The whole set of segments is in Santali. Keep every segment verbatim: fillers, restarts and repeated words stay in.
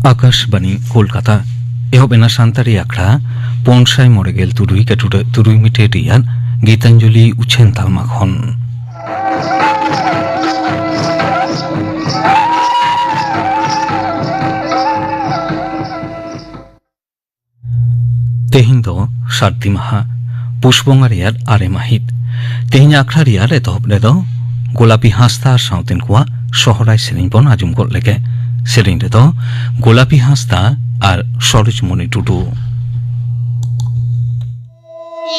ᱟᱠᱟᱥᱵᱟᱱᱤ ᱠᱳᱞᱠᱟᱛᱟ᱾ ᱮᱦᱚᱵ ᱮᱱᱟ ᱥᱟᱱᱛᱟᱲᱤ ᱟᱠᱷᱲᱟ ᱯᱩᱱ ᱥᱟᱭ ᱢᱚᱬᱮ ᱜᱮᱞ ᱛᱩᱨᱩᱭ ᱠᱟᱹᱴᱩᱰᱟᱹᱜ ᱛᱩᱨᱩᱭ ᱢᱤᱴᱟᱨ ᱨᱮᱭᱟᱜ ᱜᱤᱛᱟᱧᱡᱚᱞᱤ ᱩᱪᱷᱟᱹᱱ ᱛᱟᱞᱢᱟ ᱠᱷᱚᱱ᱾ ᱛᱮᱦᱮᱧ ᱫᱚ ᱥᱟᱹᱨᱫᱤ ᱢᱟᱦᱟ, ᱯᱩᱥ ᱵᱚᱸᱜᱟ ᱨᱮᱭᱟᱜ ᱟᱨᱮ ᱢᱟᱹᱦᱤᱛ᱾ ᱛᱮᱦᱮᱧ ᱟᱠᱷᱲᱟ ᱨᱮᱭᱟᱜ ᱮᱛᱚᱦᱚᱵ ᱨᱮᱫᱚ ᱜᱳᱞᱟᱯᱤ ᱦᱟᱸᱥᱫᱟ ᱟᱨ ᱥᱟᱶᱛᱮᱱ ᱠᱚᱣᱟᱜ ᱥᱚᱦᱨᱟᱭ ᱥᱮᱨᱮᱧ ᱵᱚᱱ ᱟᱸᱡᱚᱢ ᱜᱚᱫ ᱞᱮᱜᱮ᱾ ᱥᱮᱨᱮᱧ ᱨᱮᱫᱚ ᱜᱳᱞᱟᱯᱤ ᱦᱟᱸᱥᱫᱟ ᱟᱨ ᱥᱚᱨᱳᱡᱽᱢᱚᱱᱤ ᱴᱩᱰᱩ᱾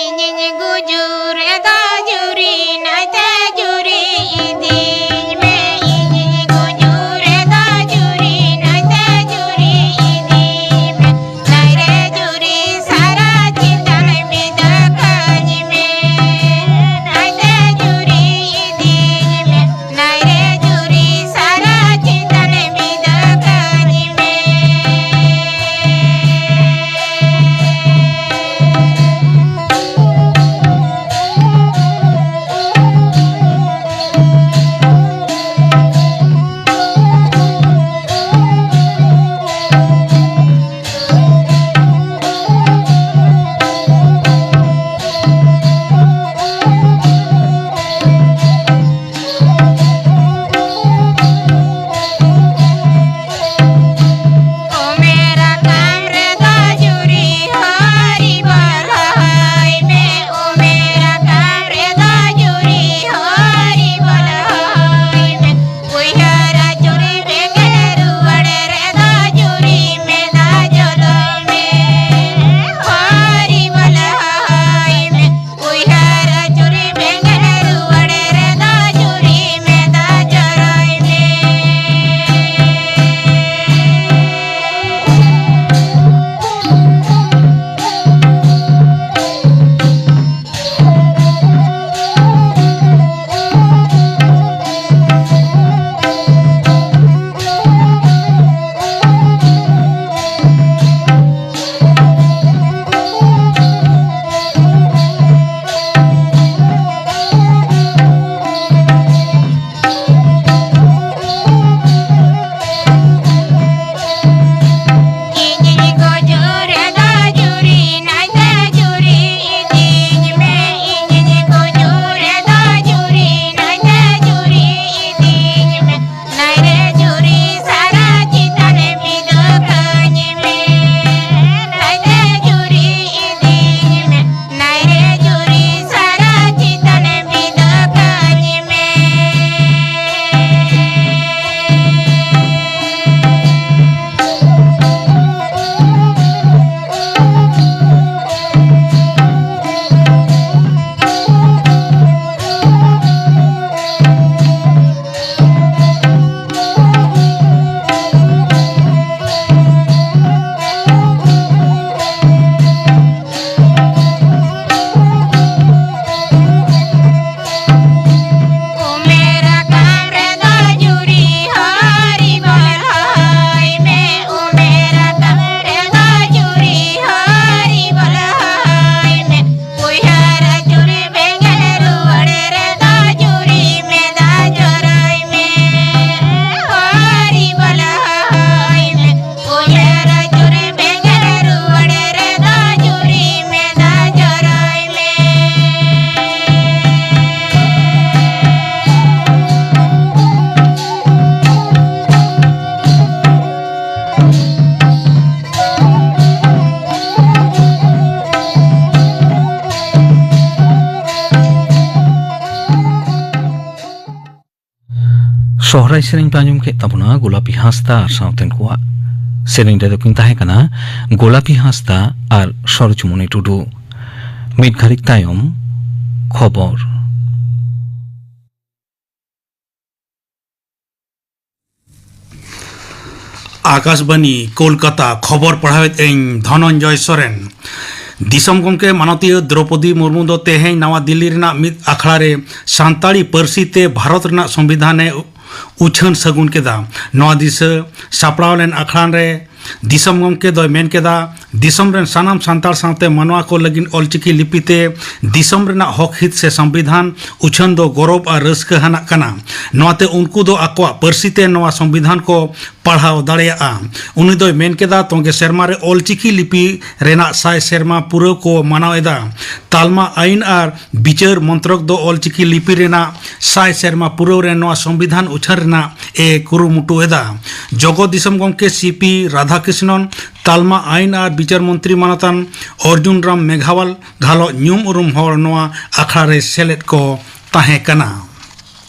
ᱤᱧᱤᱧ ᱜᱩᱡᱩᱜ ᱨᱮᱫᱚ ᱡᱩᱨᱤ ᱱᱟᱭᱛᱮ ᱡᱩᱨᱤ ᱤᱫᱤᱧ ᱢᱮ᱾ ᱤᱧᱤᱧ ᱜᱩᱡᱩᱜ ᱨᱮᱫᱚ ᱡᱩᱨᱤ ᱱᱟᱭᱛᱮ ᱡᱩᱨᱤ ᱤᱫᱤᱧ ᱢᱮ᱾ ᱱᱟᱭᱨᱮ ᱡᱩᱨᱤ ᱥᱟᱨᱟ ᱪᱮᱛᱟᱱ ᱵᱤᱫᱟᱹ ᱠᱟᱹᱧ ᱢᱮ᱾ ᱱᱟᱭᱛᱮ ᱡᱩᱨᱤ ᱤᱫᱤᱧ ᱢᱮ᱾ ᱱᱟᱭᱨᱮ ᱡᱩᱨᱤ ᱥᱟᱨᱟ ᱪᱮᱛᱟᱱ ᱵᱤᱫᱟᱹ ᱠᱟᱹᱧ ᱢᱮ᱾ ᱥᱚᱦᱨᱟᱭ ᱥᱮᱨᱮᱧ ᱯᱮ ᱟᱸᱡᱚᱢ ᱠᱮᱫ ᱛᱟᱵᱚᱱᱟ ᱜᱳᱞᱟᱯᱤ ᱦᱟᱸᱥᱫᱟ ᱟᱨ ᱥᱟᱶᱛᱮᱱ ᱠᱚᱣᱟᱜ᱾ ᱥᱮᱨᱮᱧ ᱨᱮᱫᱚ ᱠᱤᱱ ᱛᱟᱦᱮᱸ ᱠᱟᱱᱟ ᱜᱳᱞᱟᱯᱤ ᱦᱟᱸᱥᱫᱟ ᱟᱨ ᱥᱚᱨᱳᱡᱽᱢᱚᱱᱤ ᱴᱩᱰᱩ᱾ ᱢᱤᱫ ᱜᱷᱟᱹᱲᱤᱡ ᱛᱟᱭᱚᱢ ᱠᱷᱚᱵᱚᱨ᱾ ᱟᱠᱟᱥᱵᱟᱱᱤ ᱠᱳᱞᱠᱟᱛᱟ, ᱠᱷᱚᱵᱚᱨ ᱯᱟᱲᱦᱟᱣᱮᱫ ᱟᱹᱧ ᱫᱷᱚᱱᱚᱱᱡᱚᱭ ᱥᱚᱨᱮᱱ᱾ ᱫᱤᱥᱚᱢ ᱜᱚᱢᱠᱮ ᱢᱟᱱᱚᱛᱤᱭᱟᱹ ᱫᱨᱚᱯᱚᱫᱤ ᱢᱩᱨᱢᱩ ᱫᱚ ᱛᱮᱦᱮᱧ ᱱᱟᱣᱟ ᱫᱤᱞᱞᱤ ᱨᱮᱱᱟᱜ ᱢᱤᱫ ᱟᱠᱷᱲᱟ ᱨᱮ ᱥᱟᱱᱛᱟᱲᱤ ᱯᱟᱹᱨᱥᱤ ᱛᱮ ᱵᱷᱟᱨᱚᱛ ᱨᱮᱱᱟᱜ ᱥᱚᱝᱵᱤᱫᱷᱟᱱ ᱮ ᱩᱪᱷᱟᱹᱱ ᱥᱟᱹᱜᱩᱱ ᱠᱮᱫᱟ᱾ ᱱᱚᱣᱟ ᱫᱤᱥᱟᱹ ᱥᱟᱯᱲᱟᱣ ᱞᱮᱱ ᱟᱠᱷᱲᱟ ᱨᱮ ᱫᱤᱥᱚᱢ ᱜᱚᱢᱠᱮ ᱫᱚᱭ ᱢᱮᱱ ᱠᱮᱫᱟ, ᱫᱤᱥᱚᱢ ᱨᱮᱱ ᱥᱟᱱᱟᱢ ᱥᱟᱱᱛᱟᱲ ᱥᱟᱶᱛᱮ ᱢᱟᱱᱣᱟ ᱠᱚ ᱞᱟᱹᱜᱤᱫ ᱚᱞᱪᱤᱠᱤ ᱞᱤᱯᱤ ᱛᱮ ᱫᱤᱥᱚᱢ ᱨᱮᱱᱟᱜ ᱦᱚᱠ ᱦᱤᱛ ᱥᱮ ᱥᱚᱝᱵᱤᱫᱷᱟᱱ ᱩᱪᱷᱟᱹᱱ ᱫᱚ ᱜᱚᱨᱚᱵᱽ ᱟᱨ ᱨᱟᱹᱥᱠᱟᱹ ᱟᱱᱟᱜ ᱠᱟᱱᱟ᱾ ᱱᱚᱣᱟᱛᱮ ᱩᱱᱠᱩ ᱫᱚ ᱟᱠᱚᱣᱟᱜ ᱯᱟᱹᱨᱥᱤ ᱛᱮ ᱱᱚᱣᱟ ᱥᱚᱝᱵᱤᱫᱷᱟᱱ ᱠᱚ ᱯᱟᱲᱦᱟᱣ ᱫᱟᱲᱮᱭᱟᱜᱼᱟ᱾ ᱩᱱᱤ ᱫᱚᱭ ᱢᱮᱱ ᱠᱮᱫᱟ, ᱛᱚᱸᱜᱮ ᱥᱮᱨᱢᱟ ᱨᱮ ᱚᱞᱪᱤᱠᱤ ᱞᱤᱯᱤ ᱨᱮᱱᱟᱜ ᱥᱟᱭ ᱥᱮᱨᱢᱟ ᱯᱩᱨᱟᱹᱣ ᱠᱚ ᱢᱟᱱᱟᱣ ᱮᱫᱟ᱾ ᱛᱟᱞᱢᱟ ᱟᱹᱭᱤᱱ ᱟᱨ ᱵᱤᱪᱟᱹᱨ ᱢᱚᱱᱛᱨᱚᱠ ᱫᱚ ᱚᱞᱪᱤᱠᱤ ᱞᱤᱯᱤ ᱨᱮᱱᱟᱜ ᱥᱟᱭ ᱥᱮᱨᱢᱟ ᱯᱩᱨᱟᱹᱣ ᱨᱮ ᱱᱚᱣᱟ ᱥᱚᱝᱵᱤᱫᱷᱟᱱ ᱩᱪᱷᱟᱹᱱ ᱨᱮᱱᱟᱜ ᱮ ᱠᱩᱨᱩᱢᱩᱴᱩ ᱮᱫᱟ᱾ ᱡᱚᱜᱚᱛ ᱫᱤᱥᱚᱢ ᱜᱚᱢᱠᱮ ᱥᱤ ᱯᱤ ᱨᱟᱫᱷᱟᱠᱨᱤᱥᱱᱚᱱ, ᱛᱟᱞᱢᱟ ᱟᱹᱭᱤᱱ ᱟᱨ ᱵᱤᱪᱟᱹᱨ ᱢᱚᱱᱛᱨᱤ ᱢᱟᱱᱚᱛᱟᱱ ᱚᱨᱡᱩᱱ ᱨᱟᱢ ᱢᱮᱜᱷᱟᱣᱟᱞ ᱜᱷᱟᱞᱚᱜ ᱧᱩᱢ ᱩᱨᱩᱢ ᱦᱚᱲ ᱱᱚᱣᱟ ᱟᱠᱷᱲᱟ ᱨᱮ ᱥᱮᱞᱮᱫ ᱠᱚ ᱛᱟᱦᱮᱸ ᱠᱟᱱᱟ᱾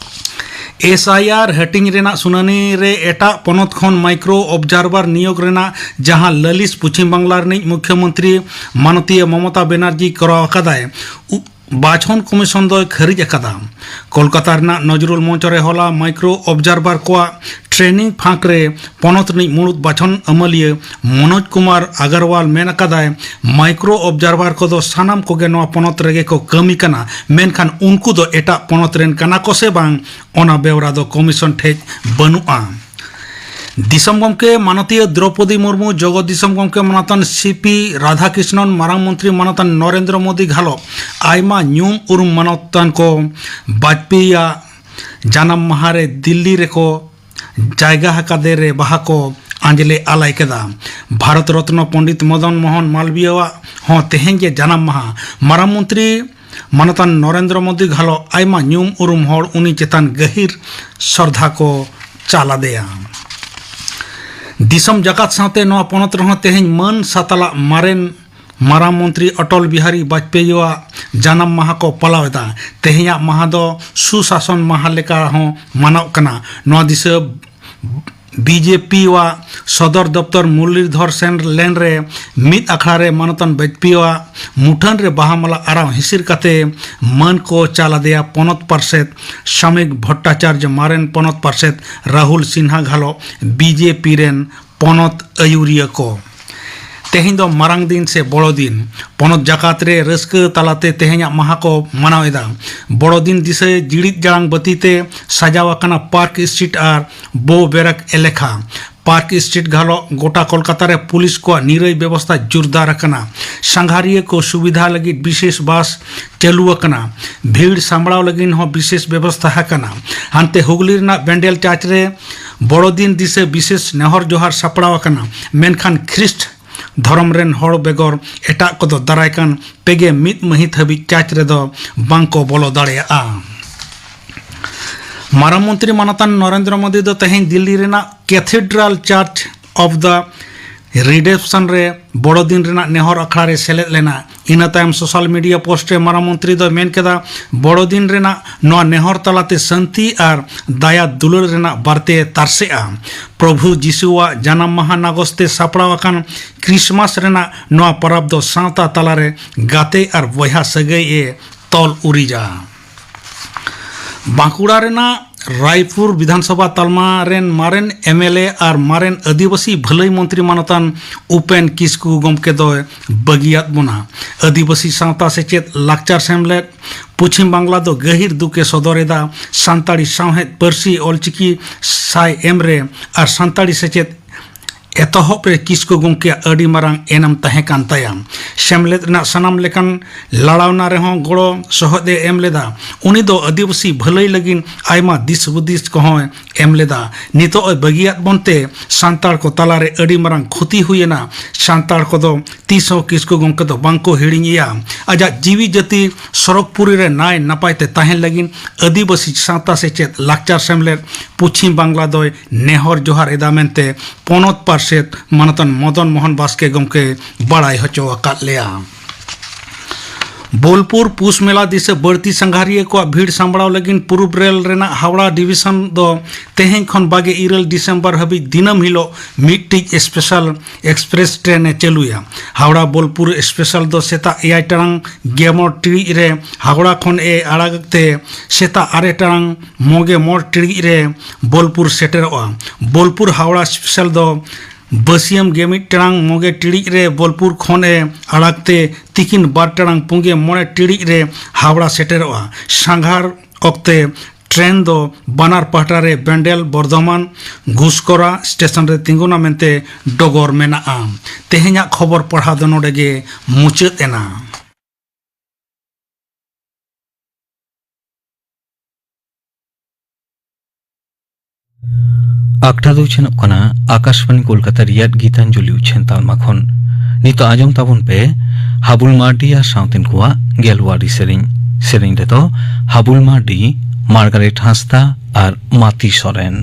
ᱮᱥ ᱟᱭ ᱟᱨ ᱦᱟᱹᱴᱤᱧ ᱨᱮᱱᱟᱜ ᱥᱩᱱᱟᱹᱱᱤ ᱨᱮ ᱮᱴᱟᱜ ᱯᱚᱱᱚᱛ ᱠᱷᱚᱱ ᱢᱟᱭᱠᱨᱳ ᱚᱵᱡᱟᱨᱵᱷᱟᱨ ᱱᱤᱭᱳᱜᱽ ᱨᱮᱱᱟᱜ ᱡᱟᱦᱟᱸ ᱞᱟᱹᱞᱤᱥ ᱯᱚᱪᱷᱤᱢ ᱵᱟᱝᱞᱟ ᱨᱤᱱᱤᱡ ᱢᱩᱠᱷᱭᱚᱢᱚᱱᱛᱨᱤ ᱢᱟᱱᱚᱛᱤᱭᱟᱹ ᱢᱚᱢᱚᱛᱟ ᱵᱮᱱᱟᱨᱡᱤ ᱠᱚᱨᱟᱣ ᱟᱠᱟᱫᱟᱭ, ᱩ-, ᱵᱟᱪᱷᱚᱱ ᱠᱚᱢᱤᱥᱚᱱ ᱫᱚᱭ ᱠᱷᱟᱹᱨᱤᱡ ᱟᱠᱟᱫᱟ᱾ ᱠᱳᱞᱠᱟᱛᱟ ᱨᱮᱱᱟᱜ ᱱᱚᱡᱨᱩᱞ ᱢᱚᱧᱪᱚ ᱨᱮ ᱦᱚᱞᱟ ᱢᱟᱭᱠᱨᱳ ᱚᱵᱡᱟᱨᱵᱷᱟᱨ ᱠᱚᱣᱟᱜ ᱴᱨᱮᱱᱤᱝ ᱯᱷᱟᱸᱠ ᱨᱮ ᱯᱚᱱᱚᱛ ᱨᱤᱱᱤᱡ ᱢᱩᱲᱩᱫ ᱵᱟᱪᱷᱚᱱ ᱟᱹᱢᱟᱹᱞᱤᱭᱟᱹ ᱢᱚᱱᱳᱡᱽ ᱠᱩᱢᱟᱨ ᱟᱜᱟᱨᱣᱟᱞ ᱢᱮᱱ ᱟᱠᱟᱫᱟᱭ, ᱢᱟᱭᱠᱨᱳ ᱚᱵᱡᱟᱨᱵᱷᱟᱨ ᱠᱚᱫᱚ ᱥᱟᱱᱟᱢ ᱠᱚᱜᱮ ᱱᱚᱣᱟ ᱯᱚᱱᱚᱛ ᱨᱮᱜᱮ ᱠᱚ ᱠᱟᱹᱢᱤ ᱠᱟᱱᱟ, ᱢᱮᱱᱠᱷᱟᱱ ᱩᱱᱠᱩ ᱫᱚ ᱮᱴᱟᱜ ᱯᱚᱱᱚᱛ ᱨᱮᱱ ᱠᱟᱱᱟ ᱠᱚ ᱥᱮ ᱵᱟᱝ, ᱚᱱᱟ ᱵᱮᱣᱨᱟ ᱫᱚ ᱠᱚᱢᱤᱥᱚᱱ ᱴᱷᱮᱡ ᱵᱟᱹᱱᱩᱜᱼᱟ᱾ ᱫᱤᱥᱚᱢ ᱜᱚᱢᱠᱮ ᱢᱟᱱᱚᱛᱤᱭᱟᱹ ᱫᱨᱚᱯᱚᱫᱤ ᱢᱩᱨᱢᱩ ᱡᱚᱜᱚᱛ ᱫᱤᱥᱚᱢ ᱜᱚᱢᱠᱮ ᱢᱟᱱᱚᱛᱟᱱ ᱥᱤ ᱯᱤ ᱨᱟᱫᱷᱟᱠᱨᱤᱥᱱᱚᱱ, ᱢᱟᱨᱟᱝ ᱢᱚᱱᱛᱨᱤ ᱢᱟᱱᱚᱛᱟᱱ ᱱᱚᱨᱮᱱᱫᱨᱚ ᱢᱳᱫᱤ ᱜᱷᱟᱞᱚ ᱟᱭᱢᱟ ᱧᱩᱢ ᱩᱨᱩᱢ ᱢᱟᱱᱚᱛᱟᱱ ᱠᱚ ᱵᱟᱡᱽᱯᱮᱭᱤᱭᱟᱜ ᱡᱟᱱᱟᱢ ᱢᱟᱦᱟ ᱨᱮ ᱫᱤᱞᱞᱤ ᱨᱮᱠᱚ ᱡᱟᱭᱜᱟ ᱟᱠᱟᱫᱮ ᱨᱮ ᱵᱟᱦᱟ ᱠᱚ ᱟᱸᱡᱽᱞᱮ ᱟᱞᱟᱭ ᱠᱮᱫᱟ᱾ ᱵᱷᱟᱨᱚᱛ ᱨᱚᱛᱱᱚ ᱯᱚᱱᱰᱤᱛ ᱢᱚᱫᱚᱱ ᱢᱳᱦᱚᱱ ᱢᱟᱞᱵᱤᱭᱟᱣᱟᱜ ᱦᱚᱸ ᱛᱮᱦᱮᱧ ᱜᱮ ᱡᱟᱱᱟᱢ ᱢᱟᱦᱟ᱾ ᱢᱟᱨᱟᱝ ᱢᱚᱱᱛᱨᱤ ᱢᱟᱱᱚᱛᱟᱱ ᱱᱚᱨᱮᱱᱫᱨᱚ ᱢᱳᱫᱤ ᱜᱷᱟᱞᱚ ᱟᱭᱢᱟ ᱧᱩᱢ ᱩᱨᱩᱢ ᱦᱚᱲ ᱩᱱᱤ ᱪᱮᱛᱟᱱ ᱜᱟᱹᱦᱤᱨ ᱥᱨᱚᱫᱷᱟ ᱠᱚ ᱪᱟᱞ ᱟᱫᱮᱭᱟ᱾ ᱫᱤᱥᱚᱢ ᱡᱟᱠᱟᱛ ᱥᱟᱶᱛᱮ ᱱᱚᱣᱟ ᱯᱚᱱᱚᱛ ᱨᱮᱦᱚᱸ ᱛᱮᱦᱮᱧ ᱢᱟᱹᱱ ᱥᱟᱛᱟᱞᱟᱜ ᱢᱟᱨᱮᱱ ᱢᱟᱨᱟᱝ ᱢᱚᱱᱛᱨᱤ ᱚᱴᱚᱞ ᱵᱤᱦᱟᱨᱤ ᱵᱟᱡᱽᱯᱮᱭᱤᱭᱟᱜ ᱡᱟᱱᱟᱢ ᱢᱟᱦᱟ ᱠᱚ ᱯᱟᱞᱟᱣ ᱮᱫᱟ᱾ ᱛᱮᱦᱮᱧᱟᱜ ᱢᱟᱦᱟ ᱫᱚ ᱥᱩᱥᱟᱥᱚᱱ ᱢᱟᱦᱟ ᱞᱮᱠᱟ ᱦᱚᱸ ᱢᱟᱱᱟᱣᱜ ᱠᱟᱱᱟ᱾ ᱱᱚᱣᱟ ᱫᱤᱥᱟᱹ ᱵᱤᱡᱮᱯᱤ ᱣᱟᱜ ᱥᱚᱫᱚᱨ ᱫᱚᱯᱛᱚᱨ ᱢᱩᱨᱞᱤᱫᱷᱚᱨ ᱥᱮᱱ ᱞᱮᱱ ᱨᱮ ᱢᱤᱫ ᱟᱠᱷᱲᱟ ᱨᱮ ᱢᱟᱱᱚᱛᱟᱱ ᱵᱟᱡᱽᱯᱮᱭᱤ ᱣᱟᱜ ᱢᱩᱴᱷᱟᱹᱱ ᱨᱮ ᱵᱟᱦᱟ ᱢᱟᱞᱟ ᱟᱨᱟᱣ ᱦᱤᱥᱤᱨ ᱠᱟᱛᱮ ᱢᱟᱹᱱ ᱠᱚ ᱪᱟᱞ ᱟᱫᱮᱭᱟ ᱯᱚᱱᱚᱛ ᱯᱟᱨᱥᱮᱛ ᱥᱟᱢᱤᱠ ᱵᱷᱚᱴᱴᱟᱪᱟᱨᱡᱚ, ᱢᱟᱨᱮᱱ ᱯᱚᱱᱚᱛ ᱯᱟᱨᱥᱮᱛ ᱨᱟᱦᱩᱞ ᱥᱤᱱᱦᱟ ᱜᱷᱟᱞᱚ, ᱵᱤᱡᱮᱯᱤ ᱨᱮᱱ ᱯᱚᱱᱚᱛ ᱟᱹᱭᱩᱨᱤᱭᱟᱹ ᱠᱚ᱾ ᱛᱮᱦᱮᱧ ᱫᱚ ᱢᱟᱨᱟᱝ ᱫᱤᱱ ᱥᱮ ᱵᱚᱲᱚ ᱫᱤᱱ᱾ ᱯᱚᱱᱚᱛ ᱡᱟᱠᱟᱛ ᱨᱮ ᱨᱟᱹᱥᱠᱟᱹ ᱛᱟᱞᱟᱛᱮ ᱛᱮᱦᱮᱧᱟᱜ ᱢᱟᱦᱟ ᱠᱚ ᱢᱟᱱᱟᱣ ᱮᱫᱟ᱾ ᱵᱚᱲᱚ ᱫᱤᱱ ᱫᱤᱥᱟᱹ ᱡᱤᱲᱤᱫ ᱡᱟᱲᱟᱝ ᱵᱟᱹᱛᱤ ᱛᱮ ᱥᱟᱡᱟᱣ ᱟᱠᱟᱱᱟ ᱯᱟᱨᱠ ᱥᱴᱨᱤᱴ ᱟᱨ ᱵᱳ ᱵᱮᱨᱟᱠ ᱮᱞᱮᱠᱷᱟ᱾ ᱯᱟᱨᱠ ᱥᱴᱨᱤᱴ ᱜᱷᱟᱞᱚ ᱜᱚᱴᱟ ᱠᱚᱞᱠᱟᱛᱟ ᱨᱮ ᱯᱩᱞᱤᱥ ᱠᱚᱣᱟᱜ ᱱᱤᱨᱟᱹᱭ ᱵᱮᱵᱚᱥᱛᱷᱟ ᱡᱳᱨᱫᱟᱨ ᱟᱠᱟᱱᱟ᱾ ᱥᱟᱸᱜᱷᱟᱨᱤᱭᱟᱹ ᱠᱚ ᱥᱩᱵᱤᱫᱷᱟ ᱞᱟᱹᱜᱤᱫ ᱵᱤᱥᱮᱥ ᱵᱟᱥ ᱪᱟᱹᱞᱩ ᱟᱠᱟᱱᱟ᱾ ᱵᱷᱤᱲ ᱥᱟᱢᱵᱲᱟᱣ ᱞᱟᱹᱜᱤᱫ ᱦᱚᱸ ᱵᱤᱥᱮᱥ ᱵᱮᱵᱚᱥᱛᱷᱟ ᱟᱠᱟᱱᱟ᱾ ᱦᱟᱱᱛᱮ ᱦᱩᱜᱽᱞᱤ ᱨᱮᱱᱟᱜ ᱵᱮᱱᱰᱮᱞ ᱪᱟᱨᱪ ᱨᱮ ᱵᱚᱲᱚ ᱫᱤᱱ ᱫᱤᱥᱟᱹ ᱵᱤᱥᱮᱥ ᱱᱮᱦᱚᱨ ᱡᱚᱦᱟᱨ ᱥᱟᱯᱲᱟᱣ ᱟᱠᱟᱱᱟ, ᱢᱮᱱᱠᱷᱟᱱ ᱠᱷᱨᱤᱥᱴ ᱫᱷᱚᱨᱚᱢ ᱨᱮᱱ ᱦᱚᱲ ᱵᱮᱜᱚᱨ ᱮᱴᱟᱜ ᱠᱚᱫᱚ ᱫᱟᱨᱟᱭ ᱠᱟᱱ ᱯᱮᱜᱮ ᱢᱤᱫ ᱢᱟᱹᱦᱤᱛ ᱦᱟᱹᱵᱤᱡ ᱪᱟᱨᱪ ᱨᱮᱫᱚ ᱵᱟᱝᱠᱚ ᱵᱚᱞᱚ ᱫᱟᱲᱮᱭᱟᱜᱼᱟ᱾ ᱢᱟᱨᱟᱝ ᱢᱚᱱᱛᱨᱤ ᱢᱟᱱᱚᱛᱟᱱ ᱱᱚᱨᱮᱱᱫᱨᱚ ᱢᱳᱫᱤ ᱫᱚ ᱛᱮᱦᱮᱧ ᱫᱤᱞᱞᱤ ᱨᱮᱱᱟᱜ Cathedral Church of the Redemption ᱨᱮ ᱵᱚᱲᱚ ᱫᱤᱱ ᱨᱮᱱᱟᱜ ᱱᱮᱦᱚᱨ ᱟᱠᱷᱲᱟ ᱨᱮ ᱥᱮᱞᱮᱫ ᱞᱮᱱᱟ᱾ ᱤᱱᱟᱹ ᱛᱟᱭᱚᱢ ᱥᱳᱥᱟᱞ ᱢᱤᱰᱤᱭᱟ ᱯᱳᱥᱴ ᱨᱮ ᱢᱟᱨᱟᱝ ᱢᱚᱱᱛᱨᱤ ᱫᱚᱭ ᱢᱮᱱ ᱠᱮᱫᱟ, ᱵᱚᱲᱚ ᱫᱤᱱ ᱨᱮᱱᱟᱜ ᱱᱚᱣᱟ ᱱᱮᱦᱚᱨ ᱛᱟᱞᱟᱛᱮ ᱥᱟᱹᱱᱛᱤ ᱟᱨ ᱫᱟᱭᱟ ᱫᱩᱞᱟᱹᱲ ᱨᱮᱱᱟᱜ ᱵᱟᱨᱛᱮ ᱛᱟᱨᱥᱮᱜᱼᱟ᱾ ᱯᱨᱚᱵᱷᱩ ᱡᱤᱥᱩᱣᱟᱜ ᱡᱟᱱᱟᱢ ᱢᱟᱦᱟ ᱱᱟᱜᱚᱥ ᱛᱮ ᱥᱟᱯᱲᱟᱣ ᱟᱠᱟᱱ ᱠᱨᱤᱥᱢᱟᱥ ᱨᱮᱱᱟᱜ ᱱᱚᱣᱟ ᱯᱚᱨᱚᱵᱽ ᱫᱚ ᱥᱟᱶᱛᱟ ᱛᱟᱞᱟᱨᱮ ᱜᱟᱛᱮ ᱟᱨ ᱵᱚᱭᱦᱟ ᱥᱟᱹᱜᱟᱹᱭ ᱮ ᱛᱚᱞ ᱩᱨᱤᱡᱟ᱾ ᱵᱟᱸᱠᱩᱲᱟ ᱨᱮᱱᱟᱜ ᱨᱟᱭᱯᱩᱨ ᱵᱤᱫᱷᱟᱱᱥᱚᱵᱷᱟ ᱛᱟᱞᱢᱟ ᱨᱮᱱ ᱢᱟᱨᱮᱱ ᱮᱢ ᱮᱞ ᱮ ᱟᱨ ᱢᱟᱨᱮᱱ ᱟᱹᱫᱤᱵᱟᱹᱥᱤ ᱵᱷᱟᱹᱞᱟᱹᱭ ᱢᱚᱱᱛᱨᱤ ᱢᱟᱱᱚᱛᱟᱱ ᱩᱯᱮᱱ ᱠᱤᱥᱠᱩ ᱜᱚᱢᱠᱮ ᱫᱚᱭ ᱵᱟᱹᱜᱤᱭᱟᱫ ᱵᱚᱱᱟ᱾ ᱟᱹᱫᱤᱵᱟᱹᱥᱤ ᱥᱟᱶᱛᱟ ᱥᱮᱪᱮᱫ ᱞᱟᱠᱪᱟᱨ ᱥᱮᱢᱞᱮᱫ ᱯᱚᱪᱷᱤᱢ ᱵᱟᱝᱞᱟ ᱫᱚ ᱜᱟᱹᱦᱤᱨ ᱫᱩᱠ ᱮ ᱥᱚᱫᱚᱨ ᱮᱫᱟ᱾ ᱥᱟᱱᱛᱟᱲᱤ ᱥᱟᱶᱦᱮᱫ ᱯᱟᱹᱨᱥᱤ ᱚᱞᱪᱤᱠᱤ ᱥᱟᱭ ᱮᱢ ᱨᱮ ᱟᱨ ᱥᱟᱱᱛᱟᱲᱤ ᱥᱮᱪᱮᱫ ᱮᱛᱚᱦᱚᱵ ᱨᱮ ᱠᱤᱥᱠᱩ ᱜᱚᱢᱠᱮᱭᱟᱜ ᱟᱹᱰᱤ ᱢᱟᱨᱟᱝ ᱮᱱᱮᱢ ᱛᱟᱦᱮᱸ ᱠᱟᱱ ᱛᱟᱭᱟ᱾ ᱥᱮᱢᱞᱮᱫ ᱨᱮᱱᱟᱜ ᱥᱟᱱᱟᱢ ᱞᱮᱠᱟᱱ ᱞᱟᱲᱟᱣᱱᱟ ᱨᱮᱦᱚᱸ ᱜᱚᱲᱚ ᱥᱚᱦᱚᱫ ᱮ ᱮᱢ ᱞᱮᱫᱟ᱾ ᱩᱱᱤ ᱫᱚ ᱟᱹᱫᱤᱵᱟᱹᱥᱤ ᱵᱷᱟᱹᱞᱟᱹᱭ ᱞᱟᱹᱜᱤᱫ ᱟᱭᱢᱟ ᱫᱤᱥ ᱦᱩᱫᱤᱥ ᱠᱚᱦᱚᱸᱭ ᱮᱢ ᱞᱮᱫᱟ᱾ ᱱᱤᱛᱚᱜ ᱮ ᱵᱟᱹᱜᱤᱭᱟᱫ ᱵᱚᱱᱛᱮ ᱥᱟᱱᱛᱟᱲ ᱠᱚ ᱛᱟᱞᱟᱨᱮ ᱟᱹᱰᱤ ᱢᱟᱨᱟᱝ ᱠᱷᱚᱛᱤ ᱦᱩᱭᱮᱱᱟ᱾ ᱥᱟᱱᱛᱟᱲ ᱠᱚᱫᱚ ᱛᱤᱥ ᱦᱚᱸ ᱠᱤᱥᱠᱩ ᱜᱚᱢᱠᱮ ᱫᱚ ᱵᱟᱝᱠᱚ ᱦᱤᱲᱤᱧᱮᱭᱟ᱾ ᱟᱡᱟᱜ ᱡᱤᱣᱤ ᱡᱟᱹᱛᱤ ᱥᱚᱨᱚᱜᱽᱯᱩᱨᱤ ᱨᱮ ᱱᱟᱭ ᱱᱟᱯᱟᱭ ᱛᱮ ᱛᱟᱦᱮᱱ ᱞᱟᱹᱜᱤᱫ ᱟᱹᱫᱤᱵᱟᱹᱥᱤ ᱥᱟᱶᱛᱟ ᱥᱮᱪᱮᱫ ᱞᱟᱠᱪᱟᱨ ᱥᱮᱢᱞᱮᱫ ᱯᱚᱪᱷᱤᱢ ᱵᱟᱝᱞᱟ ᱫᱚᱭ ᱱᱮᱦᱚᱨ ᱡᱚᱦᱟᱨ ᱮᱫᱟ ᱢᱮᱱᱛᱮ ᱯᱚᱱᱚᱛ ᱯᱟᱨᱥᱮᱛ ᱢᱟᱱᱚᱛᱟᱱ ᱢᱚᱫᱚᱱ ᱢᱳᱦᱚᱱ ᱵᱟᱥᱠᱮ ᱜᱚᱢᱠᱮᱭ ᱵᱟᱲᱟᱭ ᱦᱚᱪᱚ ᱟᱠᱟᱫ ᱞᱮᱭᱟ᱾ ᱵᱳᱞᱯᱩᱨ ᱯᱩᱥ ᱢᱮᱞᱟ ᱫᱤᱥᱟᱹ ᱵᱟᱹᱲᱛᱤ ᱥᱟᱸᱜᱷᱟᱨᱤᱭᱟᱹ ᱠᱚᱣᱟᱜ ᱵᱷᱤᱲ ᱥᱟᱢᱵᱲᱟᱣ ᱞᱟᱹᱜᱤᱫ ᱯᱩᱨᱩᱵ ᱨᱮᱞ ᱨᱮᱱᱟᱜ ᱦᱟᱣᱲᱟ ᱰᱤᱵᱤᱥᱚᱱ ᱫᱚ ᱛᱮᱦᱮᱧ ᱠᱷᱚᱱ ᱵᱟᱜᱮ ᱤᱨᱟᱹᱞ ᱰᱤᱥᱮᱢᱵᱚᱨ ᱦᱟᱹᱵᱤᱡ ᱫᱤᱱᱟᱹᱢ ᱦᱤᱞᱳᱜ ᱢᱤᱫᱴᱤᱡ ᱥᱯᱮᱥᱟᱞ ᱮᱠᱥᱯᱨᱮᱥ ᱴᱨᱮᱱ ᱮ ᱪᱟᱹᱞᱩᱭᱟ᱾ ᱦᱟᱣᱲᱟ ᱵᱳᱞᱯᱩᱨ ᱥᱯᱮᱥᱟᱞ ᱫᱚ ᱥᱮᱛᱟᱜ ᱮᱭᱟᱭ ᱴᱟᱲᱟᱝ ᱜᱮᱞ ᱢᱚᱬᱮ ᱴᱤᱲᱤᱡ ᱨᱮ ᱦᱟᱣᱲᱟ ᱠᱷᱚᱱ ᱮ ᱟᱲᱟᱜ ᱛᱮ ᱥᱮᱛᱟᱜ ᱟᱨᱮ ᱴᱟᱲᱟᱝ ᱢᱚᱜᱮ ᱢᱚᱬᱮ ᱴᱤᱲᱤᱡ ᱨᱮ ᱵᱳᱞᱯᱩᱨ ᱥᱮᱴᱮᱨᱚᱜᱼᱟ᱾ ᱵᱳᱞᱯᱩᱨ ᱦᱟᱣᱲᱟ ᱥᱯᱮᱥᱟᱞ ᱫᱚ ᱵᱟᱹᱥᱤᱭᱟᱹᱢ ᱜᱮᱞ ᱢᱤᱫ ᱴᱟᱲᱟᱝ ᱢᱚᱜᱮ ᱴᱤᱲᱤᱡ ᱨᱮ ᱵᱳᱞᱯᱩᱨ ᱠᱷᱚᱱ ᱮ ᱟᱲᱟᱜ ᱛᱮ ᱛᱤᱠᱤᱱ ᱵᱟᱨ ᱴᱟᱲᱟᱝ ᱯᱩᱸᱜᱮ ᱢᱚᱬᱮ ᱴᱤᱲᱤᱡ ᱨᱮ ᱦᱟᱣᱲᱟ ᱥᱮᱴᱮᱨᱚᱜᱼᱟ᱾ ᱥᱟᱸᱜᱷᱟᱨ ᱚᱠᱛᱮ ᱴᱨᱮᱱ ᱫᱚ ᱵᱟᱱᱟᱨ ᱯᱟᱦᱴᱟ ᱨᱮ ᱵᱮᱱᱰᱮᱞ ᱵᱚᱨᱫᱷᱚᱢᱟᱱ ᱜᱷᱩᱥᱠᱚᱨᱟ ᱥᱴᱮᱥᱚᱱ ᱨᱮ ᱛᱤᱸᱜᱩᱱᱟ ᱢᱮᱱᱛᱮ ᱰᱚᱜᱚᱨ ᱢᱮᱱᱟᱜᱼᱟ᱾ ᱛᱮᱦᱮᱧᱟᱜ ᱠᱷᱚᱵᱚᱨ ᱯᱟᱲᱦᱟᱣ ᱫᱚ ᱱᱚᱰᱮ ᱜᱮ ᱢᱩᱪᱟᱹᱫ ᱮᱱᱟ᱾ ᱟᱠᱷᱲᱟ ᱫᱚ ᱩᱪᱷᱟᱹᱱᱚᱜ ᱠᱟᱱᱟ ᱟᱠᱟᱥᱵᱟᱬᱤ ᱠᱳᱞᱠᱟᱛᱟ ᱨᱮᱭᱟᱜ ᱜᱤᱛᱟᱧᱡᱚᱞᱤ ᱩᱪᱷᱟᱹᱱ ᱛᱟᱞᱢᱟ ᱠᱷᱚᱱ᱾ ᱱᱤᱛᱚᱜ ᱟᱸᱡᱚᱢ ᱛᱟᱵᱚᱱ ᱯᱮ ᱦᱟᱵᱩᱞ ᱢᱟᱨᱰᱤ ᱟᱨ ᱥᱟᱶᱛᱮᱱ ᱠᱚᱣᱟᱜ ᱜᱮᱞᱣᱟᱨᱤ ᱥᱮᱨᱮᱧ᱾ ᱥᱮᱨᱮᱧ ᱨᱮᱫᱚ ᱦᱟᱵᱩᱞ ᱢᱟᱨᱰᱤ, ᱢᱟᱨᱜᱟᱨᱮᱴ ᱦᱟᱸᱥᱫᱟ ᱟᱨ ᱢᱟᱛᱤ ᱥᱚᱨᱮᱱ᱾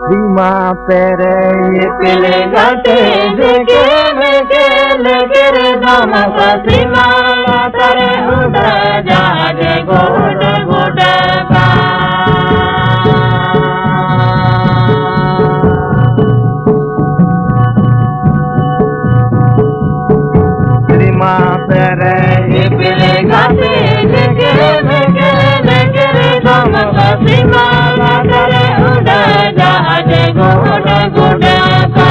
ᱥᱤᱢᱟ ᱯᱮᱨᱮᱡ ᱤᱯᱤᱞ ᱜᱟᱛᱮ ᱡᱷᱤᱠᱤ ᱢᱤᱠᱤᱞ ᱜᱤᱨᱤ ᱫᱚᱢ ᱠᱚ ᱥᱤᱢᱟ ᱞᱟᱛᱟᱨ ᱩᱰᱟᱹ ᱡᱟᱦᱟᱡ ᱜᱩᱰ ᱜᱩᱰ ᱠᱟ᱾ ᱥᱤᱢᱟ ᱯᱮᱨᱮᱡ ᱤᱯᱤᱞ ᱜᱟᱛᱮ ᱡᱷᱤᱠᱤ ᱢᱤᱠᱤᱞ ᱜᱤᱨᱤ ᱫᱚᱢ ᱠᱚ ᱥᱤᱢᱟ ᱞᱟᱛᱟᱨ ᱩᱰᱟᱹ ᱡᱟᱦᱟᱡ ᱜᱩᱰ ᱜᱩᱰ ᱠᱟ᱾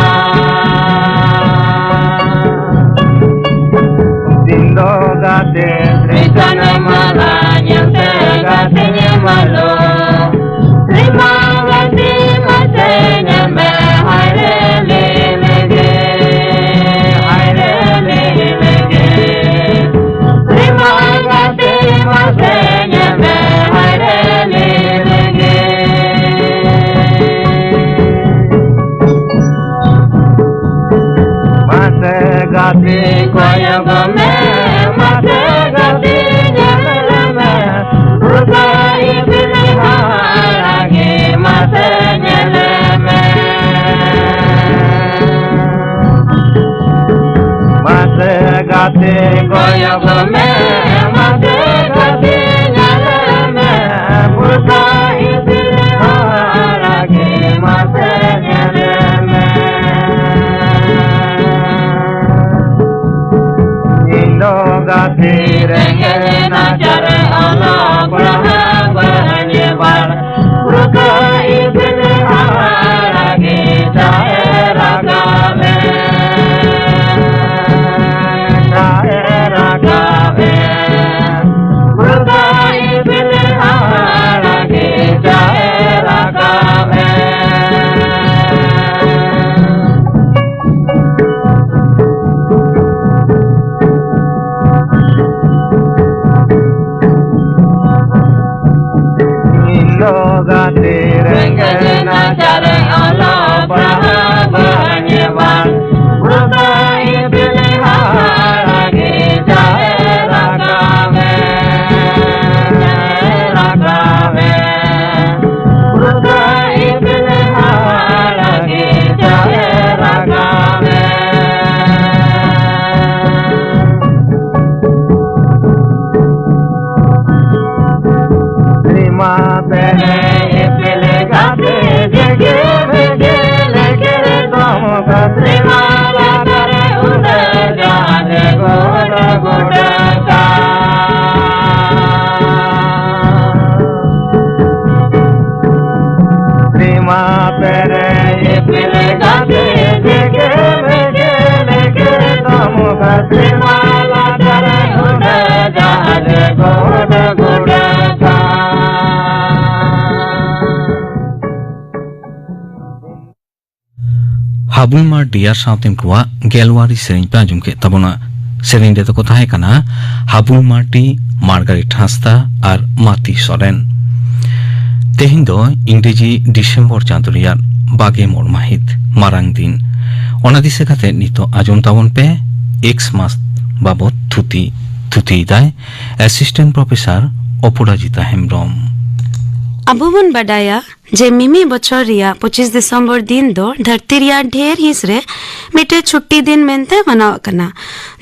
ᱫᱤᱱ ᱫᱚ ᱜᱟᱛᱮ ᱨᱤᱥᱟᱱ ᱢᱟᱞᱟ ᱧᱮᱞᱛᱮ ᱜᱟᱛᱮ ᱧᱮᱢᱟᱞᱚ᱾ ᱥᱤᱢᱟ ᱜᱟᱛᱮ ᱢᱟᱥᱮ ᱧᱮᱞ ᱢᱮ, ᱦᱟᱭ ᱨᱮ ᱞᱤᱞ ᱜᱮ, ᱦᱟᱭ ᱨᱮ ᱞᱤᱞ ᱜᱮ᱾ ᱥᱤᱢᱟ ᱜᱟᱛᱮ ᱢᱟᱥᱮ ᱧᱮᱞ ᱢᱮ, ᱦᱟᱭ ᱨᱮ ᱞᱤᱞ ᱜᱮ᱾ ᱢᱟᱥᱮ ᱜᱟᱛᱮ ᱠᱚᱭᱚᱜ ᱢᱮ, ᱢᱟᱥᱮ ᱜᱟᱛᱮ ᱧᱮᱞ ᱢᱮ, ᱵᱷᱩᱨᱠᱟᱹ ᱤᱯᱤᱞ ᱦᱟᱦᱟᱲᱟ ᱜᱮ, ᱢᱟᱥᱮ ᱧᱮᱞ ᱢᱮ᱾ ᱢᱟᱥᱮ ᱜᱟᱛᱮ ᱠᱚᱭᱚᱜ ᱢᱮ, ᱢᱟᱥᱮ ᱜᱟᱛᱮ ᱧᱮᱞ ᱢᱮ, ᱵᱩᱨᱠᱟ ᱤᱯᱤᱞ ᱦᱟᱦᱟᱲᱟ ᱜᱮ ᱢᱟᱥᱮ ᱧᱮᱞ ᱢᱮ᱾ ᱤᱧ ᱫᱚ ᱜᱟᱛᱮ ᱨᱮᱸᱜᱮᱡ ᱱᱟᱪᱟᱨ ᱚᱞᱚᱜ ᱯᱟᱲᱦᱟᱣ ᱵᱟᱹᱧ ᱵᱟᱲ ᱵᱩᱨᱠᱟ ᱤᱯᱤᱞ ᱦᱟᱦᱟᱲᱟ ᱜᱮ ᱪᱟᱭ ᱨᱟᱠᱟᱵ ᱮ, ᱪᱟᱭ ᱨᱟᱠᱟᱵ ᱮ᱾ ᱵᱩᱨᱠᱟ ᱤᱯᱤᱞ ᱦᱟᱦᱟᱲᱟ ᱜᱮ ᱪᱟᱭ ᱨᱟᱠᱟᱵ ᱮ᱾ ᱤᱧ ᱫᱚ ᱜᱟᱛᱮ ᱨᱮᱸᱜᱮᱡ ᱱᱟᱪᱟᱨ ᱚᱞᱚᱜ ᱯᱟᱲᱦᱟᱣ ᱵᱟᱹᱧ ᱵᱟᱝ᱾ ᱵᱩᱨᱠᱟ ᱤᱯᱤᱞ ᱦᱟᱦᱟᱲᱟ ᱜᱮ ᱪᱟᱭ ᱨᱟᱠᱟᱵ ᱮ, ᱨᱟᱠᱟᱵ ᱮ᱾ ᱵᱩᱨᱠᱟ ᱤᱯᱤᱞ ᱦᱟᱦᱟᱲᱟ ᱜᱮ ᱪᱟᱭ ᱨᱟᱠᱟᱵ ᱮ᱾ ᱥᱮᱨᱢᱟ ᱯᱮᱨᱮ ᱤᱯᱤᱞ ᱜᱟᱛᱮ ᱡᱮᱜᱮ ᱢᱮᱜᱮ ᱞᱮᱜᱮ ᱫᱚᱢ ᱥᱮᱨᱢᱟ ᱞᱟᱛᱟᱨ ᱩᱰᱟᱹ ᱡᱟᱦᱟᱡ ᱜᱚᱰ ᱜᱚᱰ ᱠᱟ᱾ ᱥᱮᱨᱢᱟ ᱯᱮᱨᱮ ᱤᱯᱤᱞ ᱜᱟᱛᱮ ᱡᱮᱜᱮ ᱢᱮᱜᱮ ᱞᱮᱜᱮ ᱫᱚᱢ ᱥᱮᱨᱢᱟ ᱞᱟᱛᱟᱨ ᱩᱰᱟᱹ ᱡᱟᱦᱟᱡ ᱜᱚᱰ ᱜᱚᱰ ᱠᱟ᱾ ᱦᱟᱵᱩᱞ ᱢᱟᱨᱰᱤ ᱟᱨ ᱥᱟᱶᱛᱮᱱ ᱠᱚᱣᱟᱜ ᱜᱮᱞᱣᱟᱨᱤ ᱥᱮᱨᱮᱧ ᱯᱮ ᱟᱸᱡᱚᱢ ᱠᱮᱫ ᱛᱟᱵᱚᱱᱟ᱾ ᱥᱮᱨᱮᱧ ᱨᱮᱫᱚ ᱠᱚ ᱛᱟᱦᱮᱸ ᱠᱟᱱᱟ ᱦᱟᱵᱩᱞ ᱢᱟᱨᱰᱤ, ᱢᱟᱨᱜᱟᱨᱮᱴ ᱦᱟᱸᱥᱫᱟ ᱟᱨ ᱢᱟᱛᱤ ᱥᱚᱨᱮᱱ᱾ ᱛᱮᱦᱮᱧ ᱫᱚ ᱤᱝᱨᱮᱡᱤ ᱰᱤᱥᱮᱢᱵᱚᱨ ᱪᱟᱸᱫᱳ ᱨᱮᱭᱟᱜ ᱵᱟᱜᱮ ᱢᱚᱬ ᱢᱟᱹᱦᱤᱛ, ᱢᱟᱨᱟᱝ ᱫᱤᱱ᱾ ᱚᱱᱟ ᱫᱤᱥᱟᱹ ᱠᱟᱛᱮ ᱱᱤᱛᱚᱜ ᱟᱸᱡᱚᱢ ᱛᱟᱵᱚᱱ ᱯᱮ ᱮᱠᱥ ᱢᱟᱥ ᱵᱟᱵᱚᱛ ᱛᱷᱩᱛᱤ᱾ ᱛᱷᱩᱛᱤᱭᱮᱫᱟᱭ ᱮᱥᱤᱥᱴᱮᱱᱴ ᱯᱨᱚᱯᱷᱮᱥᱚᱨ ᱚᱯᱚᱨᱟᱡᱤᱛᱟ ᱦᱮᱢᱵᱨᱚᱢ᱾ ᱟᱵᱚ ᱵᱚᱱ ᱵᱟᱰᱟᱭᱟ ᱡᱮ ᱢᱤᱢᱤᱫ ᱵᱚᱪᱷᱚᱨ ᱨᱮᱭᱟᱜ ᱯᱚᱸᱪᱤᱥ ᱰᱤᱥᱮᱢᱵᱚᱨ ᱫᱤᱱ ᱫᱚ ᱫᱷᱟᱹᱨᱛᱤ ᱨᱮᱭᱟᱜ ᱰᱷᱮᱨ ᱦᱤᱸᱥ ᱨᱮ ᱢᱤᱫᱴᱮᱡ ᱪᱷᱩᱴᱴᱤ ᱫᱤᱱ ᱢᱮᱱᱛᱮ ᱢᱟᱱᱟᱣᱚᱜ ᱠᱟᱱᱟ᱾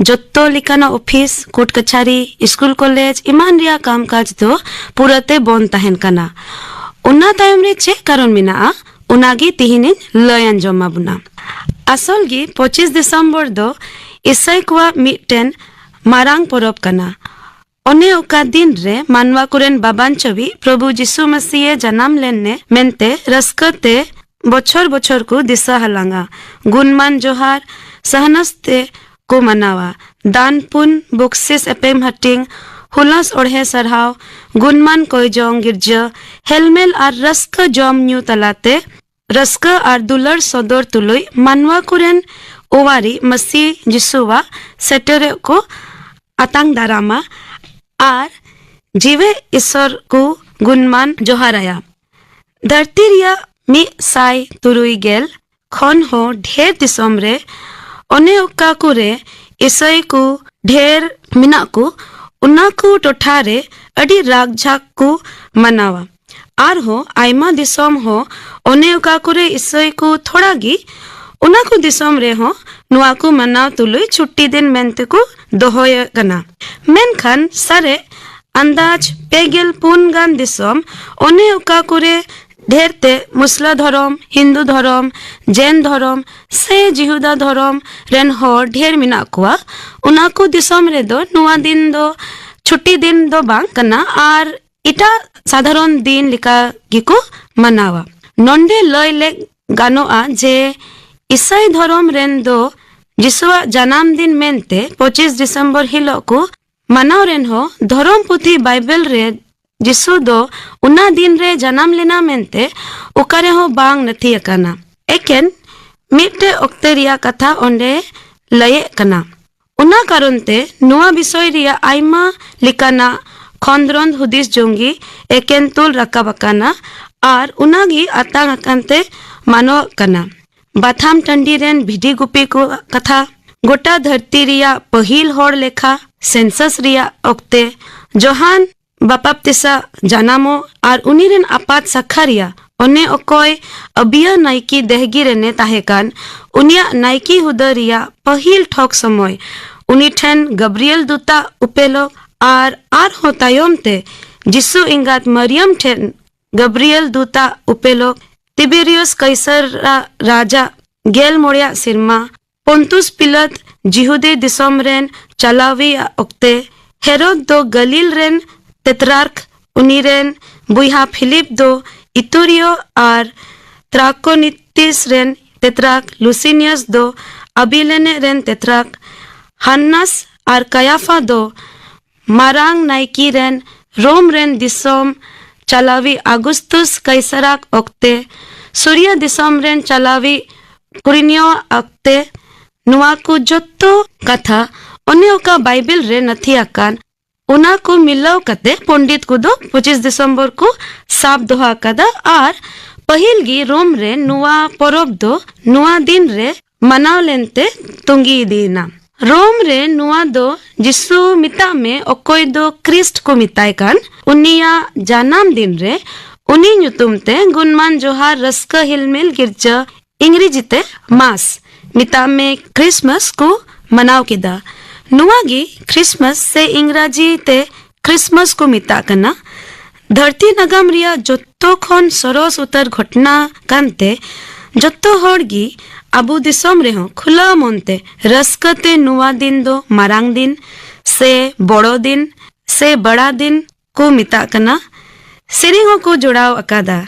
ᱡᱚᱛᱚ ᱞᱮᱠᱟᱱᱟᱜ ᱚᱯᱷᱤᱥ, ᱠᱳᱨᱴ ᱠᱟᱪᱷᱟᱨᱤ, ᱥᱠᱩᱞ ᱠᱚᱞᱮᱡᱽ ᱮᱢᱟᱱ ᱨᱮᱭᱟᱜ ᱠᱟᱢᱠᱟᱡᱽ ᱫᱚ ᱯᱩᱨᱟᱹᱛᱮ ᱵᱚᱱᱫ ᱛᱟᱦᱮᱱ ᱠᱟᱱᱟ᱾ ᱚᱱᱟ ᱛᱟᱭᱚᱢ ᱨᱮ ᱪᱮᱫ ᱠᱟᱨᱚᱱ ᱢᱮᱱᱟᱜᱼᱟ, ᱚᱱᱟᱜᱮ ᱛᱤᱦᱤᱧᱤᱧ ᱞᱟᱹᱭ ᱟᱸᱡᱚᱢ ᱟᱵᱚᱱᱟ᱾ ᱟᱥᱚᱞ ᱜᱮ ᱯᱚᱸᱪᱤᱥ ᱰᱤᱥᱮᱢᱵᱚᱨ ᱫᱚ ᱤᱥᱟᱹᱭ ᱠᱚᱣᱟᱜ ᱢᱤᱫᱴᱮᱱ ᱢᱟᱨᱟᱝ ᱯᱚᱨᱚᱵᱽ ᱠᱟᱱᱟ᱾ ᱚᱱᱮ ᱚᱠᱟ ᱫᱤᱱ ᱨᱮ ᱢᱟᱱᱣᱟ ᱠᱚᱨᱮᱱ ᱵᱟᱵᱟᱱ ᱪᱟᱹᱣᱤᱡ ᱯᱨᱚᱵᱷᱩ ᱡᱤᱥᱩ ᱢᱟᱹᱥᱤᱭᱮ ᱡᱟᱱᱟᱢ ᱞᱮᱱᱮ ᱢᱮᱱᱛᱮ ᱨᱟᱹᱥᱠᱟᱹ ᱛᱮ ᱵᱚᱪᱷᱚᱨ ᱵᱚᱪᱷᱚᱨ ᱠᱚ ᱫᱤᱥᱟᱹ ᱦᱟᱞᱟᱝᱟ᱾ ᱜᱩᱱᱢᱟᱱ ᱡᱚᱦᱟᱨ ᱥᱟᱦᱱᱟᱥ ᱛᱮ ᱠᱚ ᱢᱟᱱᱟᱣᱟ᱾ ᱫᱟᱱ ᱯᱩᱱ, ᱵᱚᱠᱥᱤᱥ ᱮᱯᱮᱢ ᱦᱟᱹᱴᱤᱧ, ᱦᱩᱞᱟᱹᱥ ᱚᱲᱦᱮ ᱥᱟᱨᱦᱟᱣ, ᱜᱩᱱᱢᱟᱱ ᱠᱚᱭᱡᱚᱝ ᱜᱤᱨᱡᱟᱹ, ᱦᱮᱞᱢᱮᱞ ᱟᱨ ᱨᱟᱹᱥᱠᱟᱹ ᱡᱚᱢ ᱧᱩ ᱛᱟᱞᱟᱛᱮ ᱨᱟᱹᱥᱠᱟᱹ ᱟᱨ ᱫᱩᱞᱟᱹᱲ ᱥᱚᱫᱚᱨ ᱛᱩᱞᱩᱡ ᱢᱟᱱᱣᱟ ᱠᱚᱨᱮᱱ ᱚᱣᱟᱨᱤ ᱢᱟᱹᱥᱤ ᱡᱤᱥᱩᱣᱟᱜ ᱥᱮᱴᱮᱨᱚᱜ ᱠᱚ ᱟᱛᱟᱝ ᱫᱟᱨᱟᱢᱟ ᱟᱨ ᱡᱤᱣᱮ ᱤᱥᱚᱨ ᱠᱚ ᱜᱩᱱᱢᱟᱱ ᱡᱚᱦᱟᱨᱟᱭᱟ᱾ ᱫᱷᱟᱹᱨᱛᱤ ᱨᱮᱭᱟᱜ ᱢᱤᱫ ᱥᱟᱭ ᱛᱩᱨᱩᱭ ᱜᱮᱞ ᱠᱷᱚᱱ ᱦᱚᱸ ᱰᱷᱮᱨ ᱫᱤᱥᱚᱢ ᱨᱮ ᱚᱱᱮ ᱚᱠᱟ ᱠᱚᱨᱮ ᱤᱥᱟᱹᱭ ᱠᱚ ᱰᱷᱮᱨ ᱢᱮᱱᱟᱜ ᱠᱚ, ᱚᱱᱟ ᱠᱚ ᱴᱚᱴᱷᱟ ᱨᱮ ᱟᱹᱰᱤ ᱨᱟᱜᱽ ᱡᱷᱟᱠ ᱠᱚ ᱢᱟᱱᱟᱣᱟ᱾ ᱟᱨᱦᱚᱸ ᱟᱭᱢᱟ ᱫᱤᱥᱚᱢ ᱦᱚᱸ ᱚᱱᱮ ᱚᱠᱟ ᱠᱚᱨᱮ ᱤᱥᱟᱹᱭ ᱠᱚ ᱛᱷᱚᱲᱟ ᱜᱮ, ᱚᱱᱟ ᱠᱚ ᱫᱤᱥᱚᱢ ᱨᱮᱦᱚᱸ ᱱᱚᱣᱟ ᱠᱚ ᱢᱟᱱᱟᱣ ᱛᱩᱞᱩᱡ ᱪᱷᱩᱴᱴᱤ ᱫᱤᱱ ᱢᱮᱱᱛᱮ ᱠᱚ ᱫᱚᱦᱚᱭᱮᱫ ᱠᱟᱱᱟ᱾ ᱢᱮᱱᱠᱷᱟᱱ ᱥᱟᱨᱮᱡ ᱟᱱᱫᱟᱡᱽ ᱯᱮ ᱜᱮᱞ ᱯᱩᱱ ᱜᱟᱱ ᱫᱤᱥᱚᱢ ᱚᱱᱮ ᱚᱠᱟ ᱠᱚᱨᱮ ᱰᱷᱮᱨ ᱛᱮ ᱢᱩᱥᱞᱟᱹ ᱫᱷᱚᱨᱚᱢ, ᱦᱤᱱᱫᱩ ᱫᱷᱚᱨᱚᱢ, ᱡᱮᱱ ᱫᱷᱚᱨᱚᱢ ᱥᱮ ᱡᱤᱦᱩᱫᱟ ᱫᱷᱚᱨᱚᱢ ᱨᱮᱱ ᱦᱚᱲ ᱰᱷᱮᱨ ᱢᱮᱱᱟᱜ ᱠᱚᱣᱟ, ᱚᱱᱟ ᱠᱚ ᱫᱤᱥᱚᱢ ᱨᱮᱫᱚ ᱱᱚᱣᱟ ᱫᱤᱱ ᱫᱚ ᱪᱷᱩᱴᱤ ᱫᱤᱱ ᱫᱚ ᱵᱟᱝ ᱠᱟᱱᱟ ᱟᱨ ᱮᱴᱟᱜ ᱥᱟᱫᱷᱟᱨᱚᱱ ᱫᱤᱱ ᱞᱮᱠᱟ ᱜᱮᱠᱚ ᱢᱟᱱᱟᱣᱟ᱾ ᱱᱚᱰᱮ ᱞᱟᱹᱭ ᱞᱮᱠ ᱜᱟᱱᱚᱜᱼᱟ ᱡᱮ ᱤᱥᱟᱹᱭ ᱫᱷᱚᱨᱚᱢ ᱨᱮᱱ ᱫᱚ ᱡᱤᱥᱩᱣᱟᱜ ᱡᱟᱱᱟᱢ ᱫᱤᱱ ᱢᱮᱱᱛᱮ ᱯᱚᱸᱪᱤᱥ ᱰᱤᱥᱮᱢᱵᱚᱨ ᱦᱤᱞᱳᱜ ᱠᱚ ᱢᱟᱱᱟᱣ ᱨᱮᱱᱦᱚᱸ, ᱫᱷᱚᱨᱚᱢ ᱯᱩᱛᱷᱤ ᱵᱟᱭᱵᱮᱞ ᱨᱮ ᱡᱤᱥᱩ ᱫᱚ ᱚᱱᱟ ᱫᱤᱱ ᱨᱮ ᱡᱟᱱᱟᱢ ᱞᱮᱱᱟ ᱢᱮᱱᱛᱮ ᱚᱠᱟ ᱨᱮᱦᱚᱸ ᱵᱟᱝ ᱱᱟᱹᱛᱷᱤ ᱟᱠᱟᱱᱟ᱾ ᱮᱠᱮᱱ ᱢᱤᱫᱴᱮᱡ ᱚᱠᱛᱮ ᱨᱮᱭᱟᱜ ᱠᱟᱛᱷᱟ ᱚᱸᱰᱮ ᱞᱟᱹᱭᱮᱫ ᱠᱟᱱᱟ᱾ ᱚᱱᱟ ᱠᱟᱨᱚᱱ ᱛᱮ ᱱᱚᱣᱟ ᱵᱤᱥᱚᱭ ᱨᱮᱭᱟᱜ ᱟᱭᱢᱟ ᱞᱮᱠᱟᱱᱟᱜ ᱠᱷᱚᱸᱫᱽᱨᱚᱸᱫᱽ ᱦᱩᱫᱤᱥ ᱡᱚᱝᱜᱤ ᱮᱠᱮᱱ ᱛᱩᱞ ᱨᱟᱠᱟᱵ ᱟᱠᱟᱱᱟ ᱟᱨ ᱚᱱᱟᱜᱮ ᱟᱛᱟᱝ ᱟᱠᱟᱱ ᱛᱮ ᱢᱟᱱᱚᱜ ᱠᱟᱱᱟ᱾ ᱵᱟᱛᱷᱟᱢ ᱴᱟᱺᱰᱤ ᱨᱮᱱ ᱵᱷᱤᱰᱤ ᱜᱩᱯᱤ ᱠᱚᱣᱟᱜ ᱠᱟᱛᱷᱟ, ᱜᱚᱴᱟ ᱫᱷᱟᱹᱨᱛᱤ ᱨᱮᱭᱟᱜ ᱯᱟᱹᱦᱤᱞ ᱦᱚᱲ ᱞᱮᱠᱷᱟ, ᱥᱮᱱᱥᱟᱥ ᱨᱮᱭᱟᱜ ᱚᱠᱛᱮ, ᱡᱚᱦᱟᱱ ᱵᱟᱯᱟᱯᱛᱤᱥᱟ ᱡᱟᱱᱟᱢᱚᱜ ᱟᱨ ᱩᱱᱤ ᱨᱮᱱ ᱟᱯᱟᱛ ᱥᱟᱠᱷᱟᱨᱤᱭᱟ ᱚᱱᱮ ᱚᱠᱚᱭ ᱟᱵᱤᱭᱟ ᱱᱟᱭᱠᱤ ᱫᱮᱦᱜᱤ ᱨᱮᱱᱮ ᱛᱟᱦᱮᱸ ᱠᱟᱱ, ᱩᱱᱤᱭᱟᱜ ᱱᱟᱭᱠᱤ ᱦᱩᱫᱟᱹ ᱨᱮᱭᱟᱜ ᱯᱟᱹᱦᱤᱞ ᱴᱷᱚᱠ ᱥᱚᱢᱚᱭ ᱩᱱᱤ ᱴᱷᱮᱱ ᱜᱟᱵᱨᱤᱭᱮᱞ ᱫᱩᱛᱟᱜ ᱩᱯᱮᱞᱚᱠ ᱟᱨ ᱟᱨᱦᱚᱸ ᱛᱟᱭᱚᱢ ᱛᱮ ᱡᱤᱥᱩ ᱮᱸᱜᱟᱛ ᱢᱟᱨᱤᱭᱟᱢ ᱴᱷᱮᱱ ᱜᱟᱵᱨᱤᱭᱮᱞ ᱫᱩᱛᱟᱜ ᱩᱯᱮᱞᱚᱠ ᱛᱤᱵᱮᱨᱤᱭᱚᱥ ᱠᱟᱭᱥᱟᱨ ᱨᱟᱡᱟᱜ ᱜᱮᱞ ᱢᱚᱬᱮᱭᱟᱜ ᱥᱮᱨᱢᱟ ᱯᱚᱱᱛᱩᱥ ᱯᱤᱞᱟᱛ ᱡᱤᱦᱩᱫᱤ ᱫᱤᱥᱚᱢ ᱨᱮᱱ ᱪᱟᱞᱟᱣᱤᱡ ᱚᱠᱛᱮ, ᱦᱮᱨᱚᱫ ᱫᱚ ᱜᱟᱞᱤᱞ ᱨᱮᱱ ᱛᱮᱛᱨᱟᱨᱠ, ᱩᱱᱤ ᱨᱮᱱ ᱵᱚᱭᱦᱟ ᱯᱷᱤᱞᱤᱯ ᱫᱚ ᱤᱛᱩᱨᱤᱭᱚ ᱟᱨ ᱛᱨᱟᱠᱳᱱᱤᱛᱤᱥ ᱨᱮᱱ ᱛᱮᱛᱨᱟᱨᱠ, ᱞᱩᱥᱤᱱᱤᱭᱟᱥ ᱫᱚ ᱟᱵᱤᱞᱮᱱᱮ ᱨᱮᱱ ᱛᱮᱛᱨᱟᱨᱠ, ᱦᱟᱱᱱᱟᱥ ᱟᱨ ᱠᱟᱭᱟᱯᱷᱟ ᱫᱚ ᱢᱟᱨᱟᱝ ᱱᱟᱭᱠᱤ ᱨᱮᱱ, ᱨᱳᱢ ᱨᱮᱱ ᱫᱤᱥᱚᱢ ᱪᱟᱞᱟᱣᱤᱡ ᱟᱜᱩᱥᱛᱩᱥ ᱠᱟᱭᱥᱟᱨᱟᱜ ᱚᱠᱛᱮ, ᱥᱩᱨᱤᱭᱟ ᱫᱤᱥᱚᱢ ᱨᱮᱱ ᱪᱟᱞᱟᱣᱤᱡ ᱠᱩᱨᱤᱱᱤᱭᱚ ᱚᱠᱛᱮ, ᱱᱚᱣᱟ ᱠᱚ ᱡᱚᱛᱚ ᱠᱟᱛᱷᱟ ᱚᱱᱮ ᱚᱠᱟ ᱵᱟᱭᱵᱮᱞ ᱨᱮ ᱱᱟᱛᱷᱤ ᱟᱠᱟᱱ, ᱚᱱᱟ ᱠᱚ ᱢᱤᱞᱟᱹᱣ ᱠᱟᱛᱮ ᱯᱚᱱᱰᱤᱛ ᱠᱚᱫᱚ ᱯᱚᱸᱪᱤᱥ ᱫᱤᱥᱚᱢᱵᱚᱨ ᱠᱚ ᱥᱟᱵ ᱫᱚᱦᱚ ᱟᱠᱟᱫᱟ᱾ ᱟᱨ ᱯᱟᱹᱦᱤᱞ ᱜᱮ ᱨᱳᱢ ᱨᱮ ᱱᱚᱣᱟ ᱯᱚᱨᱚᱵᱽ ᱫᱚ ᱱᱚᱣᱟ ᱫᱤᱱ ᱨᱮ ᱢᱟᱱᱟᱣ ᱞᱮᱱᱛᱮ ᱛᱩᱝᱜᱤ ᱤᱫᱤᱭᱮᱱᱟ᱾ ᱨᱳᱢ ᱨᱮ ᱱᱚᱣᱟ ᱫᱚ ᱡᱤᱥᱩ ᱢᱮᱛᱟᱜ ᱢᱮ, ᱚᱠᱚᱭ ᱫᱚ ᱠᱨᱤᱥᱴ ᱠᱚ ᱢᱮᱛᱟᱭ ᱠᱟᱱ, ᱩᱱᱤᱭᱟᱜ ᱡᱟᱱᱟᱢ ᱫᱤᱱ ᱨᱮ ᱩᱱᱤ ᱧᱩᱛᱩᱢ ᱛᱮ ᱜᱩᱱᱢᱟᱱ ᱡᱚᱦᱟᱨ ᱨᱟᱹᱥᱠᱟᱹ ᱦᱤᱞᱢᱤᱞ ᱜᱤᱨᱡᱟᱹ, ᱤᱝᱨᱮᱡᱤ ᱛᱮ ᱢᱟᱥ, ᱢᱮᱛᱟᱜ ᱢᱮ ᱠᱨᱤᱥᱢᱟᱥ ᱠᱚ ᱢᱟᱱᱟᱣ ᱠᱮᱫᱟ᱾ ᱱᱚᱣᱟ ᱜᱮ ᱠᱨᱤᱥᱢᱟᱥ ᱥᱮ ᱤᱝᱨᱟᱡᱤ ᱛᱮ ᱠᱨᱤᱥᱢᱟᱥ ᱠᱚ ᱢᱮᱛᱟᱜ ᱠᱟᱱᱟ᱾ ᱫᱷᱟᱹᱨᱛᱤ ᱱᱟᱜᱟᱢ ᱨᱮᱭᱟᱜ ᱡᱚᱛᱚ ᱠᱷᱚᱱ ᱥᱚᱨᱚᱥ ᱩᱛᱟᱹᱨ ᱜᱷᱚᱴᱱᱟ ᱠᱟᱱᱛᱮ, ᱡᱚᱛᱚ ᱦᱚᱲ ᱜᱮ ᱟᱵᱚ ᱫᱤᱥᱚᱢ ᱨᱮᱦᱚᱸ ᱠᱷᱩᱞᱟᱹᱣ ᱢᱚᱱᱛᱮ ᱨᱟᱹᱥᱠᱟᱹ ᱛᱮ ᱱᱚᱣᱟ ᱫᱤᱱ ᱫᱚ ᱢᱟᱨᱟᱝ ᱫᱤᱱ ᱥᱮ ᱵᱚᱲᱚ ᱫᱤᱱ ᱥᱮ ᱵᱟᱲᱟ ᱫᱤᱱ ᱠᱚ ᱢᱮᱛᱟᱜ ᱠᱟᱱᱟ᱾ ᱥᱮᱨᱮᱧ ᱦᱚᱸᱠᱚ ᱡᱚᱲᱟᱣ ᱟᱠᱟᱫᱟ᱾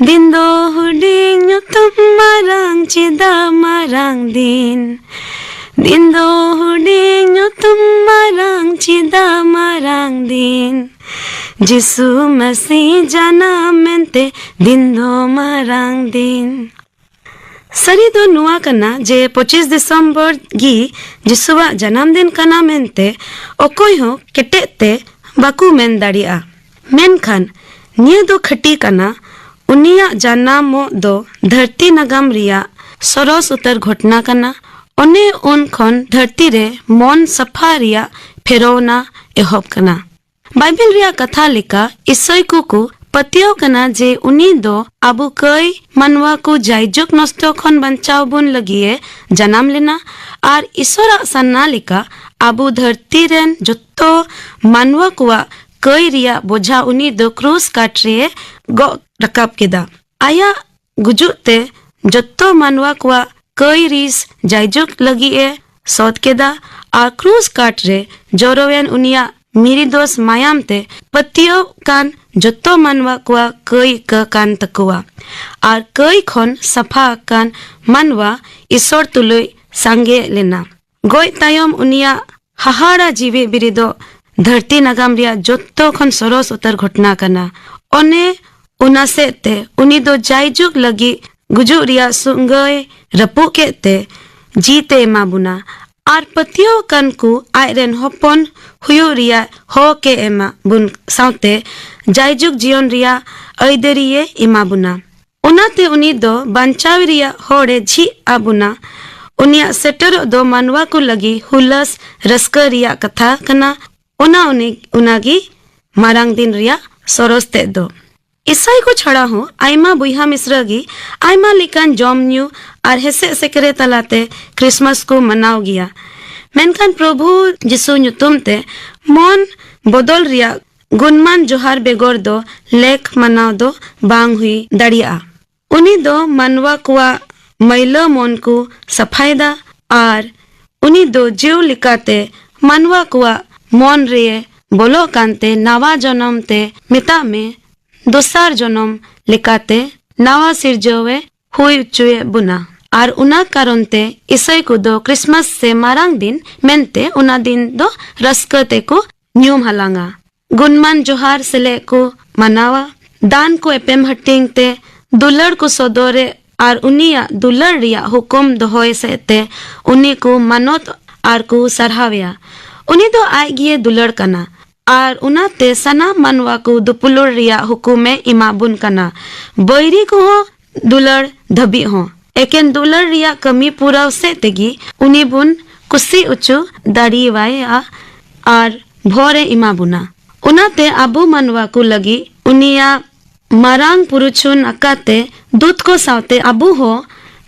ᱫᱤᱱ ᱫᱚ ᱦᱩᱰᱤᱧ ᱧᱩᱛᱩᱢ ᱢᱟᱨᱟᱝ ᱪᱮᱫᱟᱜ ᱢᱟᱨᱟᱝ ᱫᱤᱱ? ᱫᱤᱱ ᱫᱚ ᱦᱩᱰᱤᱧ ᱧᱩᱛᱩᱢ ᱢᱟᱨᱟᱝ ᱪᱮᱫᱟᱜ ᱢᱟᱨᱟᱝ ᱫᱤᱱ? ᱡᱤᱥᱩ ᱢᱟᱹᱥᱤ ᱡᱟᱱᱟᱢ ᱢᱮᱱᱛᱮ ᱫᱤᱱ ᱫᱚ ᱢᱟᱨᱟᱝ ᱫᱤᱱ᱾ ᱥᱟᱹᱨᱤ ᱫᱚ ᱱᱚᱣᱟ ᱠᱟᱱᱟ ᱡᱮ ᱯᱚᱸᱪᱤᱥ ᱫᱤᱥᱚᱢᱵᱚᱨ ᱜᱮ ᱡᱤᱥᱩᱣᱟᱜ ᱡᱟᱱᱟᱢ ᱫᱤᱱ ᱠᱟᱱᱟ ᱢᱮᱱᱛᱮ ᱚᱠᱚᱭ ᱦᱚᱸ ᱠᱮᱴᱮᱡ ᱛᱮ ᱵᱟᱠᱚ ᱢᱮᱱ ᱫᱟᱲᱮᱭᱟᱜᱼᱟ᱾ ᱢᱮᱱᱠᱷᱟᱱ ᱱᱤᱭᱟᱹ ᱫᱚ ᱠᱷᱟᱹᱴᱤ ᱠᱟᱱᱟ, ᱩᱱᱤᱭᱟᱜ ᱡᱟᱱᱟᱢᱚᱜ ᱫᱚ ᱫᱷᱟᱹᱨᱛᱤ ᱱᱟᱜᱟᱢ ᱨᱮᱭᱟᱜ ᱥᱚᱨᱚᱥ ᱩᱛᱟᱹᱨ ᱜᱷᱚᱴᱱᱟ ᱠᱟᱱᱟ᱾ ᱚᱱᱮ ᱩᱱ ᱠᱷᱚᱱ ᱫᱷᱟᱹᱨᱛᱤ ᱨᱮ ᱢᱚᱱ ᱥᱟᱯᱷᱟ ᱨᱮᱭᱟᱜ ᱯᱷᱮᱨᱚᱣᱱᱟ ᱮᱦᱚᱵ ᱠᱟᱱᱟ᱾ ᱵᱟᱭᱵᱮᱞ ᱨᱮᱭᱟᱜ ᱠᱟᱛᱷᱟ ᱞᱮᱠᱟ, ᱤᱥᱟᱹᱭ ᱠᱚᱠᱚ ᱯᱟᱹᱛᱭᱟᱹᱣ ᱠᱟᱱᱟ ᱡᱮ ᱩᱱᱤ ᱫᱚ ᱟᱵᱚ ᱠᱟᱹᱭ ᱢᱟᱱᱣᱟ ᱠᱚ ᱡᱟᱭᱡᱩᱜᱽ ᱱᱚᱥᱴᱚ ᱠᱷᱚᱱ ᱵᱟᱧᱪᱟᱣ ᱵᱚᱱ ᱞᱟᱹᱜᱤᱫ ᱮ ᱡᱟᱱᱟᱢ ᱞᱮᱱᱟ ᱟᱨ ᱤᱥᱚᱨᱟᱜ ᱥᱟᱱᱟ ᱞᱮᱠᱟ ᱟᱵᱚ ᱫᱷᱟᱹᱨᱛᱤ ᱨᱮᱱ ᱡᱚᱛᱚ ᱢᱟᱱᱣᱟ ᱠᱚᱣᱟᱜ ᱠᱟᱹᱭ ᱨᱮᱭᱟᱜ ᱵᱚᱡᱷᱟ ᱩᱱᱤ ᱫᱚ ᱠᱨᱩᱥ ᱠᱟᱴ ᱨᱮ ᱜᱚᱜ ᱨᱟᱠᱟᱵ ᱠᱮᱫᱟ᱾ ᱟᱭᱟᱜ ᱜᱩᱡᱩᱜ ᱛᱮ ᱡᱚᱛᱚ ᱢᱟᱱᱣᱟ ᱠᱚᱣᱟᱜ ᱠᱟᱹᱭ ᱨᱤᱥ ᱡᱟᱭᱡᱩᱜᱽ ᱞᱟᱹᱜᱤᱫ ᱮ ᱥᱚᱫ ᱠᱮᱫᱟ ᱟᱨ ᱠᱨᱩᱥ ᱠᱟᱴ ᱨᱮ ᱡᱚᱨᱚᱭᱮᱱ ᱩᱱᱤᱭᱟᱜ ᱢᱤᱨᱤᱫᱚᱥ ᱢᱟᱭᱟᱢ ᱛᱮ ᱯᱟᱹᱛᱭᱟᱹᱣ ᱠᱟᱱ ᱡᱚᱛᱚ ᱢᱟᱱᱣᱟ ᱠᱚᱣᱟᱜ ᱠᱟᱹᱭ ᱤᱠᱟᱹ ᱠᱟᱱ ᱛᱟᱠᱚᱣᱟ᱾ ᱟᱨ ᱠᱟᱹᱭ ᱠᱷᱚᱱ ᱥᱟᱯᱷᱟ ᱟᱠᱟᱱ ᱢᱟᱱᱣᱟ ᱤᱥᱚᱨ ᱛᱩᱞᱩᱡ ᱥᱟᱸᱜᱮ ᱞᱮᱱᱟ᱾ ᱜᱚᱡ ᱛᱟᱭᱚᱢ ᱩᱱᱤᱭᱟᱜ ᱦᱟᱦᱟᱲᱟ ᱡᱤᱣᱤ ᱵᱤᱨᱤᱫᱚᱜ ᱫᱷᱟᱹᱨᱛᱤ ᱱᱟᱜᱟᱢ ᱨᱮᱭᱟᱜ ᱡᱚᱛᱚ ᱠᱷᱚᱱ ᱥᱚᱨᱚᱥ ᱩᱛᱟᱹᱨ ᱜᱷᱚᱴᱚᱱᱟ ᱠᱟᱱᱟ᱾ ᱚᱱᱮ ᱚᱱᱟ ᱥᱮᱫ ᱛᱮ ᱩᱱᱤ ᱫᱚ ᱡᱟᱭᱡᱩᱜᱽ ᱞᱟᱹᱜᱤᱫ ᱜᱩᱡᱩᱜ ᱨᱮᱭᱟᱜ ᱥᱩᱝᱜᱟᱹᱭ ᱨᱟᱹᱯᱩᱫ ᱠᱮᱫ ᱛᱮ ᱡᱤᱛᱮ ᱮᱢᱟ ᱵᱚᱱᱟ᱾ ᱟᱨ ᱯᱟᱹᱛᱭᱟᱹᱣ ᱟᱠᱟᱱ ᱠᱚ ᱟᱡ ᱨᱮᱱ ᱦᱚᱯᱚᱱ ᱦᱩᱭᱩᱜ ᱨᱮᱭᱟᱜ ᱦᱚᱠ ᱮ ᱮᱢᱟ ᱵᱚᱱ ᱥᱟᱶᱛᱮ ᱡᱟᱭᱡᱩᱜᱽ ᱡᱤᱭᱚᱱ ᱨᱮᱭᱟᱜ ᱟᱹᱭᱫᱟᱹᱨᱤᱭᱮ ᱮᱢᱟ ᱵᱚᱱᱟ᱾ ᱚᱱᱟᱛᱮ ᱩᱱᱤ ᱫᱚ ᱵᱟᱧᱪᱟᱣ ᱨᱮᱭᱟᱜ ᱦᱚᱨ ᱮ ᱡᱷᱤᱡ ᱟᱵᱚᱱᱟ᱾ ᱩᱱᱤᱭᱟᱜ ᱥᱮᱴᱮᱨᱚᱜ ᱫᱚ ᱢᱟᱱᱣᱟ ᱠᱚ ᱞᱟᱹᱜᱤᱫ ᱦᱩᱞᱟᱹᱥ ᱨᱟᱹᱥᱠᱟᱹ ᱨᱮᱭᱟᱜ ᱠᱟᱛᱷᱟ ᱠᱟᱱᱟ᱾ ᱚᱱᱟ ᱩᱱᱤ ᱚᱱᱟᱜᱮ ᱢᱟᱨᱟᱝ ᱫᱤᱱ ᱨᱮᱭᱟᱜ ᱥᱚᱨᱚᱥ ᱛᱮᱫ ᱫᱚ᱾ ᱤᱥᱟᱹᱭ ᱠᱚ ᱪᱷᱟᱲᱟ ᱦᱚᱸ ᱟᱭᱢᱟ ᱵᱚᱭᱦᱟ ᱢᱤᱥᱨᱟ ᱜᱮ ᱟᱭᱢᱟ ᱞᱮᱠᱟᱱ ᱡᱚᱢ ᱧᱩ ᱟᱨ ᱦᱮᱥᱮᱡ ᱥᱮᱠᱨᱮ ᱛᱟᱞᱟᱛᱮ ᱠᱨᱤᱥᱢᱟᱥ ᱠᱚ ᱢᱟᱱᱟᱣ ᱜᱮᱭᱟ᱾ ᱢᱮᱱᱠᱷᱟᱱ ᱯᱨᱚᱵᱷᱩ ᱡᱤᱥᱩ ᱧᱩᱛᱩᱢ ᱛᱮ ᱢᱚᱱ ᱵᱚᱫᱚᱞ ᱨᱮᱭᱟᱜ ᱜᱩᱱᱢᱟᱱ ᱡᱚᱦᱟᱨ ᱵᱮᱜᱚᱨ ᱫᱚ ᱞᱮᱠ ᱢᱟᱱᱟᱣ ᱫᱚ ᱵᱟᱝ ᱦᱩᱭ ᱫᱟᱲᱮᱭᱟᱜᱼᱟ᱾ ᱩᱱᱤ ᱫᱚ ᱢᱟᱱᱣᱟ ᱠᱚᱣᱟᱜ ᱢᱟᱹᱭᱞᱟᱹ ᱢᱚᱱ ᱠᱚ ᱥᱟᱯᱷᱟᱭᱮᱫᱟ ᱟᱨ ᱩᱱᱤ ᱫᱚ ᱡᱤᱣ ᱞᱮᱠᱟᱛᱮ ᱢᱟᱱᱣᱟ ᱠᱚᱣᱟᱜ ᱢᱚᱱ ᱨᱮ ᱵᱚᱞᱚᱜ ᱠᱟᱱᱛᱮ ᱱᱟᱣᱟ ᱡᱚᱱᱚᱢ ᱛᱮ ᱢᱮᱛᱟᱜ ᱢᱮ, ᱫᱚᱥᱟᱨ ᱡᱚᱱᱚᱢ ᱞᱮᱠᱟᱛᱮ ᱱᱟᱣᱟ ᱥᱤᱨᱡᱟᱹᱣ ᱮ ᱦᱩᱭ ᱦᱚᱪᱚᱭᱮᱫ ᱵᱚᱱᱟ᱾ ᱟᱨ ᱚᱱᱟ ᱠᱟᱨᱚᱱ ᱛᱮ ᱤᱥᱟᱹᱭ ᱠᱚᱫᱚ ᱠᱨᱤᱥᱢᱟᱥ ᱥᱮ ᱢᱟᱨᱟᱝ ᱫᱤᱱ ᱢᱮᱱᱛᱮ ᱚᱱᱟ ᱫᱤᱱ ᱫᱚ ᱨᱟᱹᱥᱠᱟᱹ ᱛᱮᱠᱚ ᱧᱩᱢ ᱦᱟᱞᱟᱝᱟ᱾ ᱜᱩᱱᱢᱟᱱ ᱡᱚᱦᱟᱨ ᱥᱮᱞᱮᱫ ᱠᱚ ᱢᱟᱱᱟᱣᱟ᱾ ᱫᱟᱱ ᱠᱚ ᱮᱯᱮᱢ ᱦᱟᱹᱴᱤᱧ ᱛᱮ ᱫᱩᱞᱟᱹᱲ ᱠᱚ ᱥᱚᱫᱚᱨᱮ ᱟᱨ ᱩᱱᱤᱭᱟᱜ ᱫᱩᱞᱟᱹᱲ ᱨᱮᱭᱟᱜ ᱦᱩᱠᱩᱢ ᱫᱚᱦᱚᱭ ᱥᱮᱫ ᱛᱮ ᱩᱱᱤ ᱠᱚ ᱢᱟᱱᱚᱛ ᱟᱨ ᱠᱚ ᱥᱟᱨᱦᱟᱣᱮᱭᱟ᱾ ᱩᱱᱤ ᱫᱚ ᱟᱡ ᱜᱮᱭ ᱫᱩᱞᱟᱹᱲ ᱠᱟᱱᱟ ᱟᱨ ᱚᱱᱟᱛᱮ ᱥᱟᱱᱟᱢ ᱢᱟᱱᱣᱟ ᱠᱚ ᱫᱩᱯᱩᱞᱩᱲ ᱨᱮᱭᱟᱜ ᱦᱩᱠᱩᱢᱮ ᱮᱢᱟ ᱵᱚᱱ ᱠᱟᱱᱟ, ᱵᱟᱹᱭᱨᱤ ᱠᱚᱦᱚᱸ ᱫᱩᱞᱟᱹᱲ ᱫᱷᱟᱹᱵᱤᱡ ᱦᱚᱸ᱾ ᱮᱠᱮᱱ ᱫᱩᱞᱟᱹᱲ ᱨᱮᱭᱟᱜ ᱠᱟᱹᱢᱤ ᱯᱩᱨᱟᱹᱣ ᱥᱮᱫ ᱛᱮᱜᱮ ᱩᱱᱤ ᱵᱚᱱ ᱠᱩᱥᱤ ᱚᱪᱚ ᱫᱟᱲᱮᱭᱟᱭᱟ ᱟᱨ ᱵᱷᱚᱨ ᱮ ᱮᱢᱟ ᱵᱚᱱᱟ᱾ ᱚᱱᱟᱛᱮ ᱟᱵᱚ ᱢᱟᱱᱣᱟ ᱠᱚ ᱞᱟᱹᱜᱤᱫ ᱩᱱᱤᱭᱟᱜ ᱢᱟᱨᱟᱝ ᱯᱩᱨᱩᱪᱷᱩᱱ ᱟᱠᱟᱛᱮ ᱫᱩᱛ ᱠᱚ ᱥᱟᱶᱛᱮ ᱟᱵᱚ ᱦᱚᱸ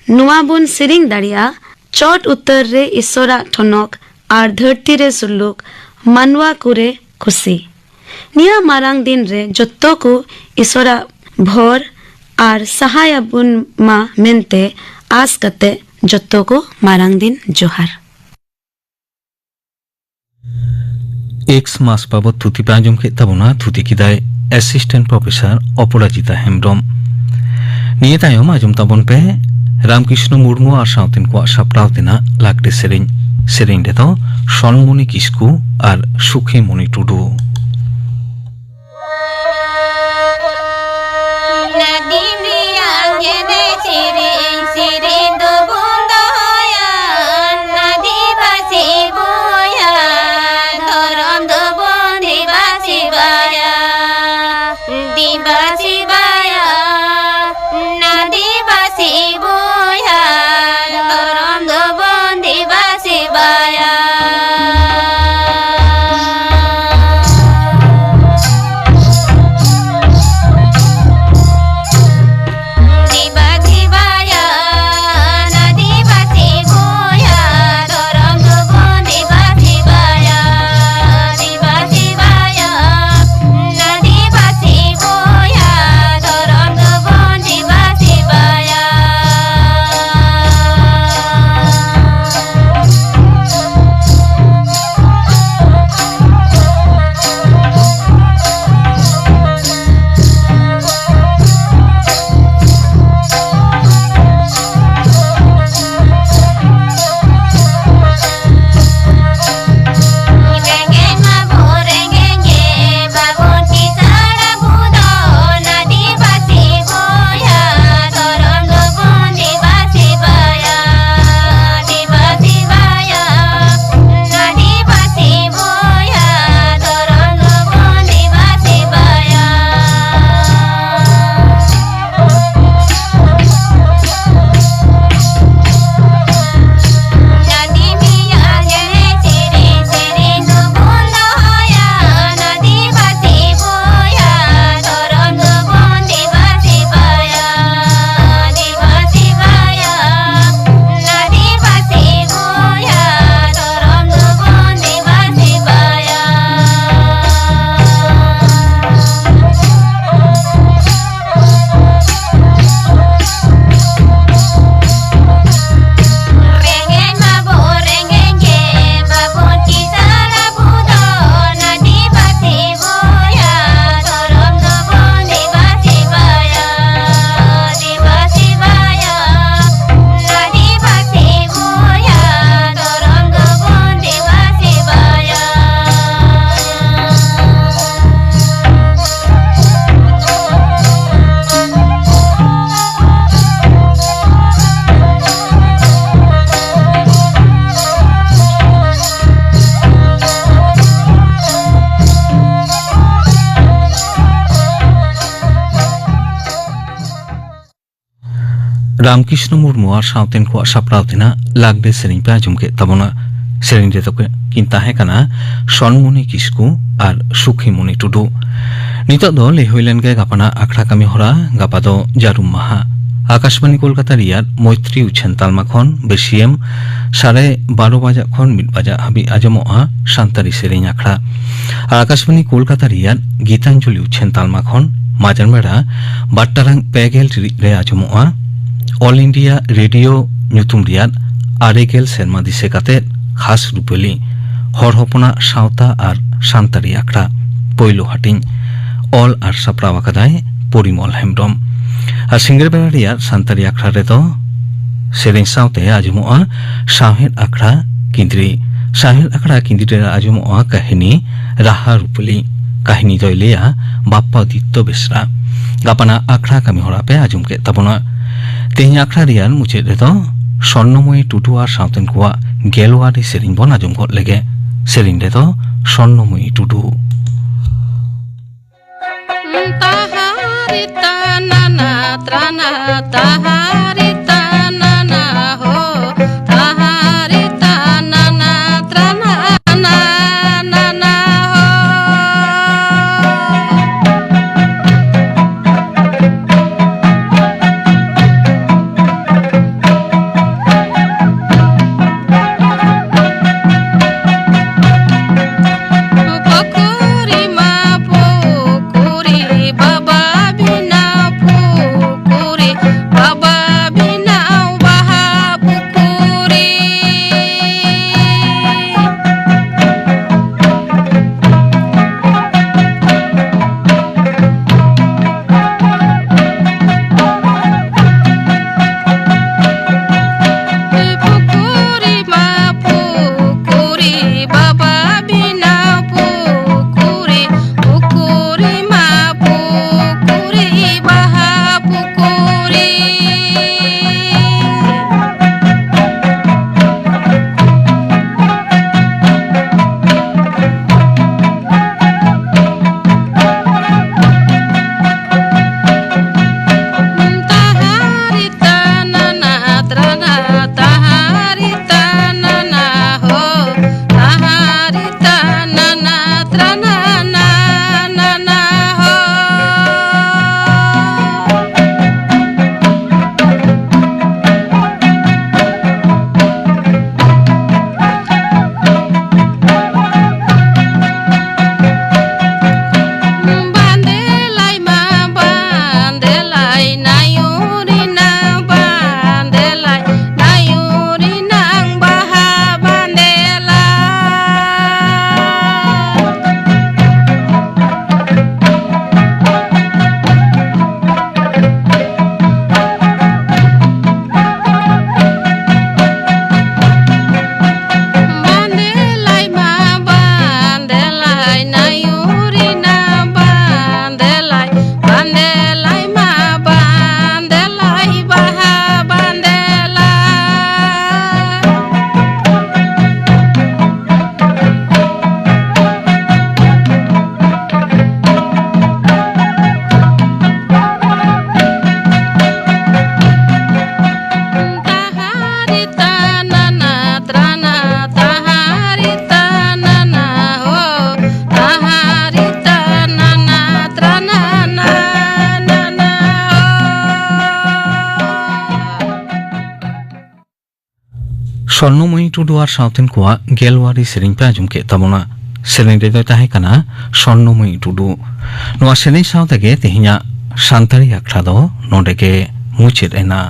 ᱱᱚᱣᱟ ᱵᱚᱱ ᱥᱮᱨᱮᱧ ᱫᱟᱲᱮᱭᱟᱜᱼᱟ, ᱪᱚᱴ ᱩᱛᱟᱹᱨ ᱨᱮ ᱤᱥᱚᱨᱟᱜ ᱴᱷᱚᱱᱚᱠ ᱟᱨ ᱫᱷᱟᱹᱨᱛᱤ ᱨᱮ ᱥᱩᱞᱩᱠ, ᱢᱟᱱᱣᱟ ᱠᱚᱨᱮ ᱠᱷᱩᱥᱤ᱾ ᱱᱤᱭᱟᱹ ᱢᱟᱨᱟᱝ ᱫᱤᱱ ᱨᱮ ᱡᱚᱛᱚ ᱠᱚ ᱤᱥᱚᱨᱟᱜ ᱵᱷᱚᱨ ᱟᱨ ᱥᱟᱦᱟᱭ ᱟᱵᱚᱱ ᱢᱟ ᱢᱮᱱᱛᱮ ᱟᱥ ᱠᱟᱛᱮ ᱡᱚᱛᱚ ᱠᱚ ᱢᱟᱨᱟᱝ ᱫᱤᱱ ᱡᱚᱦᱟᱨ᱾ ᱮᱠᱥ ᱢᱟᱥ ᱵᱟᱵᱚᱛ ᱛᱷᱩᱛᱤ ᱯᱮ ᱟᱸᱡᱚᱢ ᱠᱮᱫ ᱛᱟᱵᱚᱱᱟ᱾ ᱛᱷᱩᱛᱤ ᱠᱮᱫᱟᱭ ᱮᱥᱤᱥᱴᱮᱱᱴ ᱯᱨᱚᱯᱷᱮᱥᱚᱨ ᱚᱯᱚᱨᱟᱡᱤᱛᱟ ᱦᱮᱢᱵᱽᱨᱚᱢ᱾ ᱱᱤᱭᱟᱹ ᱛᱟᱭᱚᱢ ᱟᱸᱡᱚᱢ ᱛᱟᱵᱚᱱ ᱯᱮ ᱨᱟᱢᱠᱨᱤᱥᱱᱚ ᱢᱩᱨᱢᱩ ᱟᱨ ᱥᱟᱶᱛᱮᱱ ᱠᱚᱣᱟᱜ ᱥᱟᱯᱲᱟᱣ ᱛᱮᱱᱟᱜ ᱞᱟᱜᱽᱲᱮ ᱥᱮᱨᱮᱧ᱾ ᱥᱮᱨᱮᱧ ᱨᱮᱫᱚ ᱥᱚᱞᱢᱚᱱᱤ ᱠᱤᱥᱠᱩ ᱟᱨ ᱥᱩᱠᱷᱤᱢᱚᱱᱤ ᱴᱩᱰᱩ᱾ ᱱᱟᱫᱤᱢ ᱨᱮᱭᱟᱜ ᱮᱱᱮᱡ ᱥᱮᱨᱮᱧ, ᱥᱮᱨᱮᱧ ᱫᱚᱵᱚᱱ ᱫᱚᱦᱚᱭᱟ᱾ ᱟᱹᱫᱤᱵᱟᱹᱥᱤ ᱵᱚᱭᱦᱟ, ᱫᱷᱚᱨᱚᱢ ᱫᱚᱵᱚᱱ ᱫᱮᱵᱟ ᱥᱮᱵᱟᱭᱟ, ᱫᱮᱵᱟ ᱥᱮᱵᱟᱭᱟ᱾ ᱟᱹᱫᱤᱵᱟᱹᱥᱤ ᱵᱚᱭᱦᱟ, ᱫᱷᱚᱨᱚᱢ ᱫᱚᱵᱚᱱ ᱫᱮᱵᱟ ᱥᱮᱵᱟᱭᱟ᱾ ᱨᱟᱢᱠᱨᱤᱥᱱᱚ ᱢᱩᱨᱢᱩ ᱟᱨ ᱥᱟᱶᱛᱮᱱ ᱠᱚᱣᱟᱜ ᱥᱟᱯᱲᱟᱣ ᱛᱮᱱᱟᱜ ᱞᱟᱜᱽᱲᱮ ᱥᱮᱨᱮᱧ ᱯᱮ ᱟᱸᱡᱚᱢ ᱠᱮᱫ ᱛᱟᱵᱚᱱᱟ᱾ ᱥᱮᱨᱮᱧ ᱨᱮᱫᱚ ᱠᱤᱱ ᱛᱟᱦᱮᱸ ᱠᱟᱱᱟ ᱥᱚᱱᱢᱩᱱᱤ ᱠᱤᱥᱠᱩ ᱟᱨ ᱥᱩᱠᱷᱤᱢᱩᱱᱤ ᱴᱩᱰᱩ᱾ ᱱᱤᱛᱚᱜ ᱫᱚ ᱞᱟᱹᱭ ᱦᱩᱭ ᱞᱮᱱ ᱜᱮ ᱜᱟᱯᱟᱱᱟᱜ ᱟᱠᱷᱲᱟ ᱠᱟᱹᱢᱤ ᱦᱚᱨᱟ᱾ ᱜᱟᱯᱟ ᱫᱚ ᱡᱟᱹᱨᱩᱢ ᱢᱟᱦᱟ᱾ ᱟᱠᱟᱥᱵᱟᱱᱤ ᱠᱳᱞᱠᱟᱛᱟ ᱨᱮᱭᱟᱜ ᱢᱳᱭᱛᱨᱤ ᱩᱪᱷᱟᱹᱱ ᱛᱟᱞᱢᱟ ᱠᱷᱚᱱ ᱵᱟᱹᱥᱤᱭᱟᱹᱢ ᱥᱟᱲᱮ ᱵᱟᱨᱚ ᱵᱟᱡᱟᱜ ᱠᱷᱚᱱ ᱢᱤᱫ ᱵᱟᱡᱟᱜ ᱦᱟᱹᱵᱤᱡ ᱟᱸᱡᱚᱢᱚᱜᱼᱟ ᱥᱟᱱᱛᱟᱲᱤ ᱥᱮᱨᱮᱧ ᱟᱠᱷᱲᱟ᱾ ᱟᱨ ᱟᱠᱟᱥᱵᱟᱱᱤ ᱠᱳᱞᱠᱟᱛᱟ ᱨᱮᱭᱟᱜ ᱜᱤᱛᱟᱧᱡᱚᱞᱤ ᱩᱪᱷᱟᱹᱱ ᱛᱟᱞᱢᱟ ᱠᱷᱚᱱ ᱢᱟᱡᱟᱱ ᱵᱮᱲᱟ ᱵᱟᱨ ᱴᱟᱲᱟᱝ ᱯᱮ ᱜᱮᱞ ᱴᱤᱲᱤᱡ ᱨᱮ ᱟᱸᱡᱚᱢᱚᱜᱼᱟ ᱚᱞ ᱤᱱᱰᱤᱭᱟ ᱨᱮᱰᱤᱭᱳ ᱧᱩᱛᱩᱢ ᱨᱮᱭᱟᱜ ᱟᱨᱮ ᱜᱮᱞ ᱥᱮᱨᱢᱟ ᱫᱤᱥᱟᱹ ᱠᱟᱛᱮ ᱠᱷᱟᱥ ᱨᱩᱯᱟᱹᱞᱤ ᱦᱚᱲ ᱦᱚᱯᱚᱱᱟᱜ ᱥᱟᱶᱛᱟ ᱟᱨ ᱥᱟᱱᱛᱟᱲᱤ ᱟᱠᱷᱲᱟ ᱯᱳᱭᱞᱳ ᱦᱟᱹᱴᱤᱧ᱾ ᱚᱞ ᱟᱨ ᱥᱟᱯᱲᱟᱣ ᱟᱠᱟᱫᱟᱭ ᱯᱚᱨᱤᱢᱚᱞ ᱦᱮᱢᱵᱽᱨᱚᱢ᱾ ᱟᱨ ᱥᱤᱸᱜᱟᱹᱲ ᱵᱮᱲᱟ ᱨᱮᱭᱟᱜ ᱥᱟᱱᱛᱟᱲᱤ ᱟᱠᱷᱲᱟ ᱨᱮᱫᱚ ᱥᱮᱨᱮᱧ ᱥᱟᱶᱛᱮ ᱟᱸᱡᱚᱢᱚᱜᱼᱟ ᱥᱟᱶᱦᱮᱫ ᱟᱠᱷᱲᱟ ᱠᱤᱸᱫᱽᱨᱤ᱾ ᱥᱟᱶᱦᱮᱫ ᱟᱠᱷᱲᱟ ᱠᱤᱸᱫᱽᱨᱤ ᱨᱮ ᱟᱸᱡᱚᱢᱚᱜᱼᱟ ᱠᱟᱹᱦᱱᱤ ᱨᱟᱦᱟ ᱨᱩᱯᱟᱹᱞᱤ᱾ ᱠᱟᱹᱦᱱᱤ ᱫᱚᱭ ᱞᱟᱹᱭᱟ ᱵᱟᱯᱯᱟ ᱫᱤᱛᱛᱚ ᱵᱮᱥᱨᱟ᱾ ᱜᱟᱯᱟᱱᱟᱜ ᱟᱠᱷᱲᱟ ᱠᱟᱹᱢᱤ ᱦᱚᱨᱟ ᱯᱮ ᱟᱸᱡᱚᱢ ᱠᱮᱫ ᱛᱟᱵᱚᱱᱟ᱾ ᱛᱮᱦᱮᱧ ᱟᱠᱷᱲᱟ ᱨᱮᱭᱟᱜ ᱢᱩᱪᱟᱹᱫ ᱨᱮᱫᱚ ᱥᱚᱨᱱᱚᱢᱚᱭᱤ ᱴᱩᱰᱩ ᱟᱨ ᱥᱟᱶᱛᱮᱱ ᱠᱚᱣᱟᱜ ᱜᱮᱞᱣᱟᱨᱤ ᱥᱮᱨᱮᱧ ᱵᱚᱱ ᱟᱸᱡᱚᱢ ᱜᱚᱫ ᱞᱮᱜᱮ᱾ ᱥᱮᱨᱮᱧ ᱨᱮᱫᱚ ᱥᱚᱨᱱᱚᱢᱚᱭᱤ ᱴᱩᱰᱩ᱾ ᱛᱟᱦᱟᱨᱤ ᱛᱟᱱᱟᱱᱟ ᱛᱨᱟᱱᱟ, ᱛᱟᱦᱟᱨᱤ ᱛᱟᱱᱟᱱᱟ ᱦᱳ, ᱛᱟᱦᱟᱨᱤ ᱛᱟᱱᱟᱱᱟ ᱛᱨᱟᱱᱟ, ᱱᱟᱱᱟ ᱦᱳ᱾ ᱯᱩᱠᱷᱩᱨᱤ ᱢᱟ ᱯᱩᱠᱷᱩᱨᱤ, ᱵᱟᱵᱟ ᱵᱤᱱᱟ ᱯᱩᱠᱷᱩᱨᱤ, ᱵᱟᱵᱟ ᱵᱤᱱᱟ ᱥᱚᱨᱱᱚᱢᱚᱭᱤ ᱴᱩᱰᱩ ᱟᱨ ᱥᱟᱶᱛᱮᱱ ᱠᱚᱣᱟᱜ ᱜᱮᱞᱣᱟᱨᱤ ᱥᱮᱨᱮᱧ ᱯᱮ ᱟᱸᱡᱚᱢ ᱠᱮᱫ ᱛᱟᱵᱚᱱᱟ᱾ ᱥᱮᱨᱮᱧ ᱨᱮᱫᱚᱭ ᱛᱟᱦᱮᱸ ᱠᱟᱱᱟ ᱥᱚᱨᱱᱚᱢᱚᱭᱤ ᱴᱩᱰᱩ᱾ ᱱᱚᱣᱟ ᱥᱮᱨᱮᱧ ᱥᱟᱶ ᱛᱮᱜᱮ ᱛᱮᱦᱮᱧᱟᱜ ᱥᱟᱱᱛᱟᱲᱤ ᱟᱠᱷᱲᱟ ᱫᱚ ᱱᱚᱰᱮ ᱜᱮ ᱢᱩᱪᱟᱹᱫ ᱮᱱᱟ᱾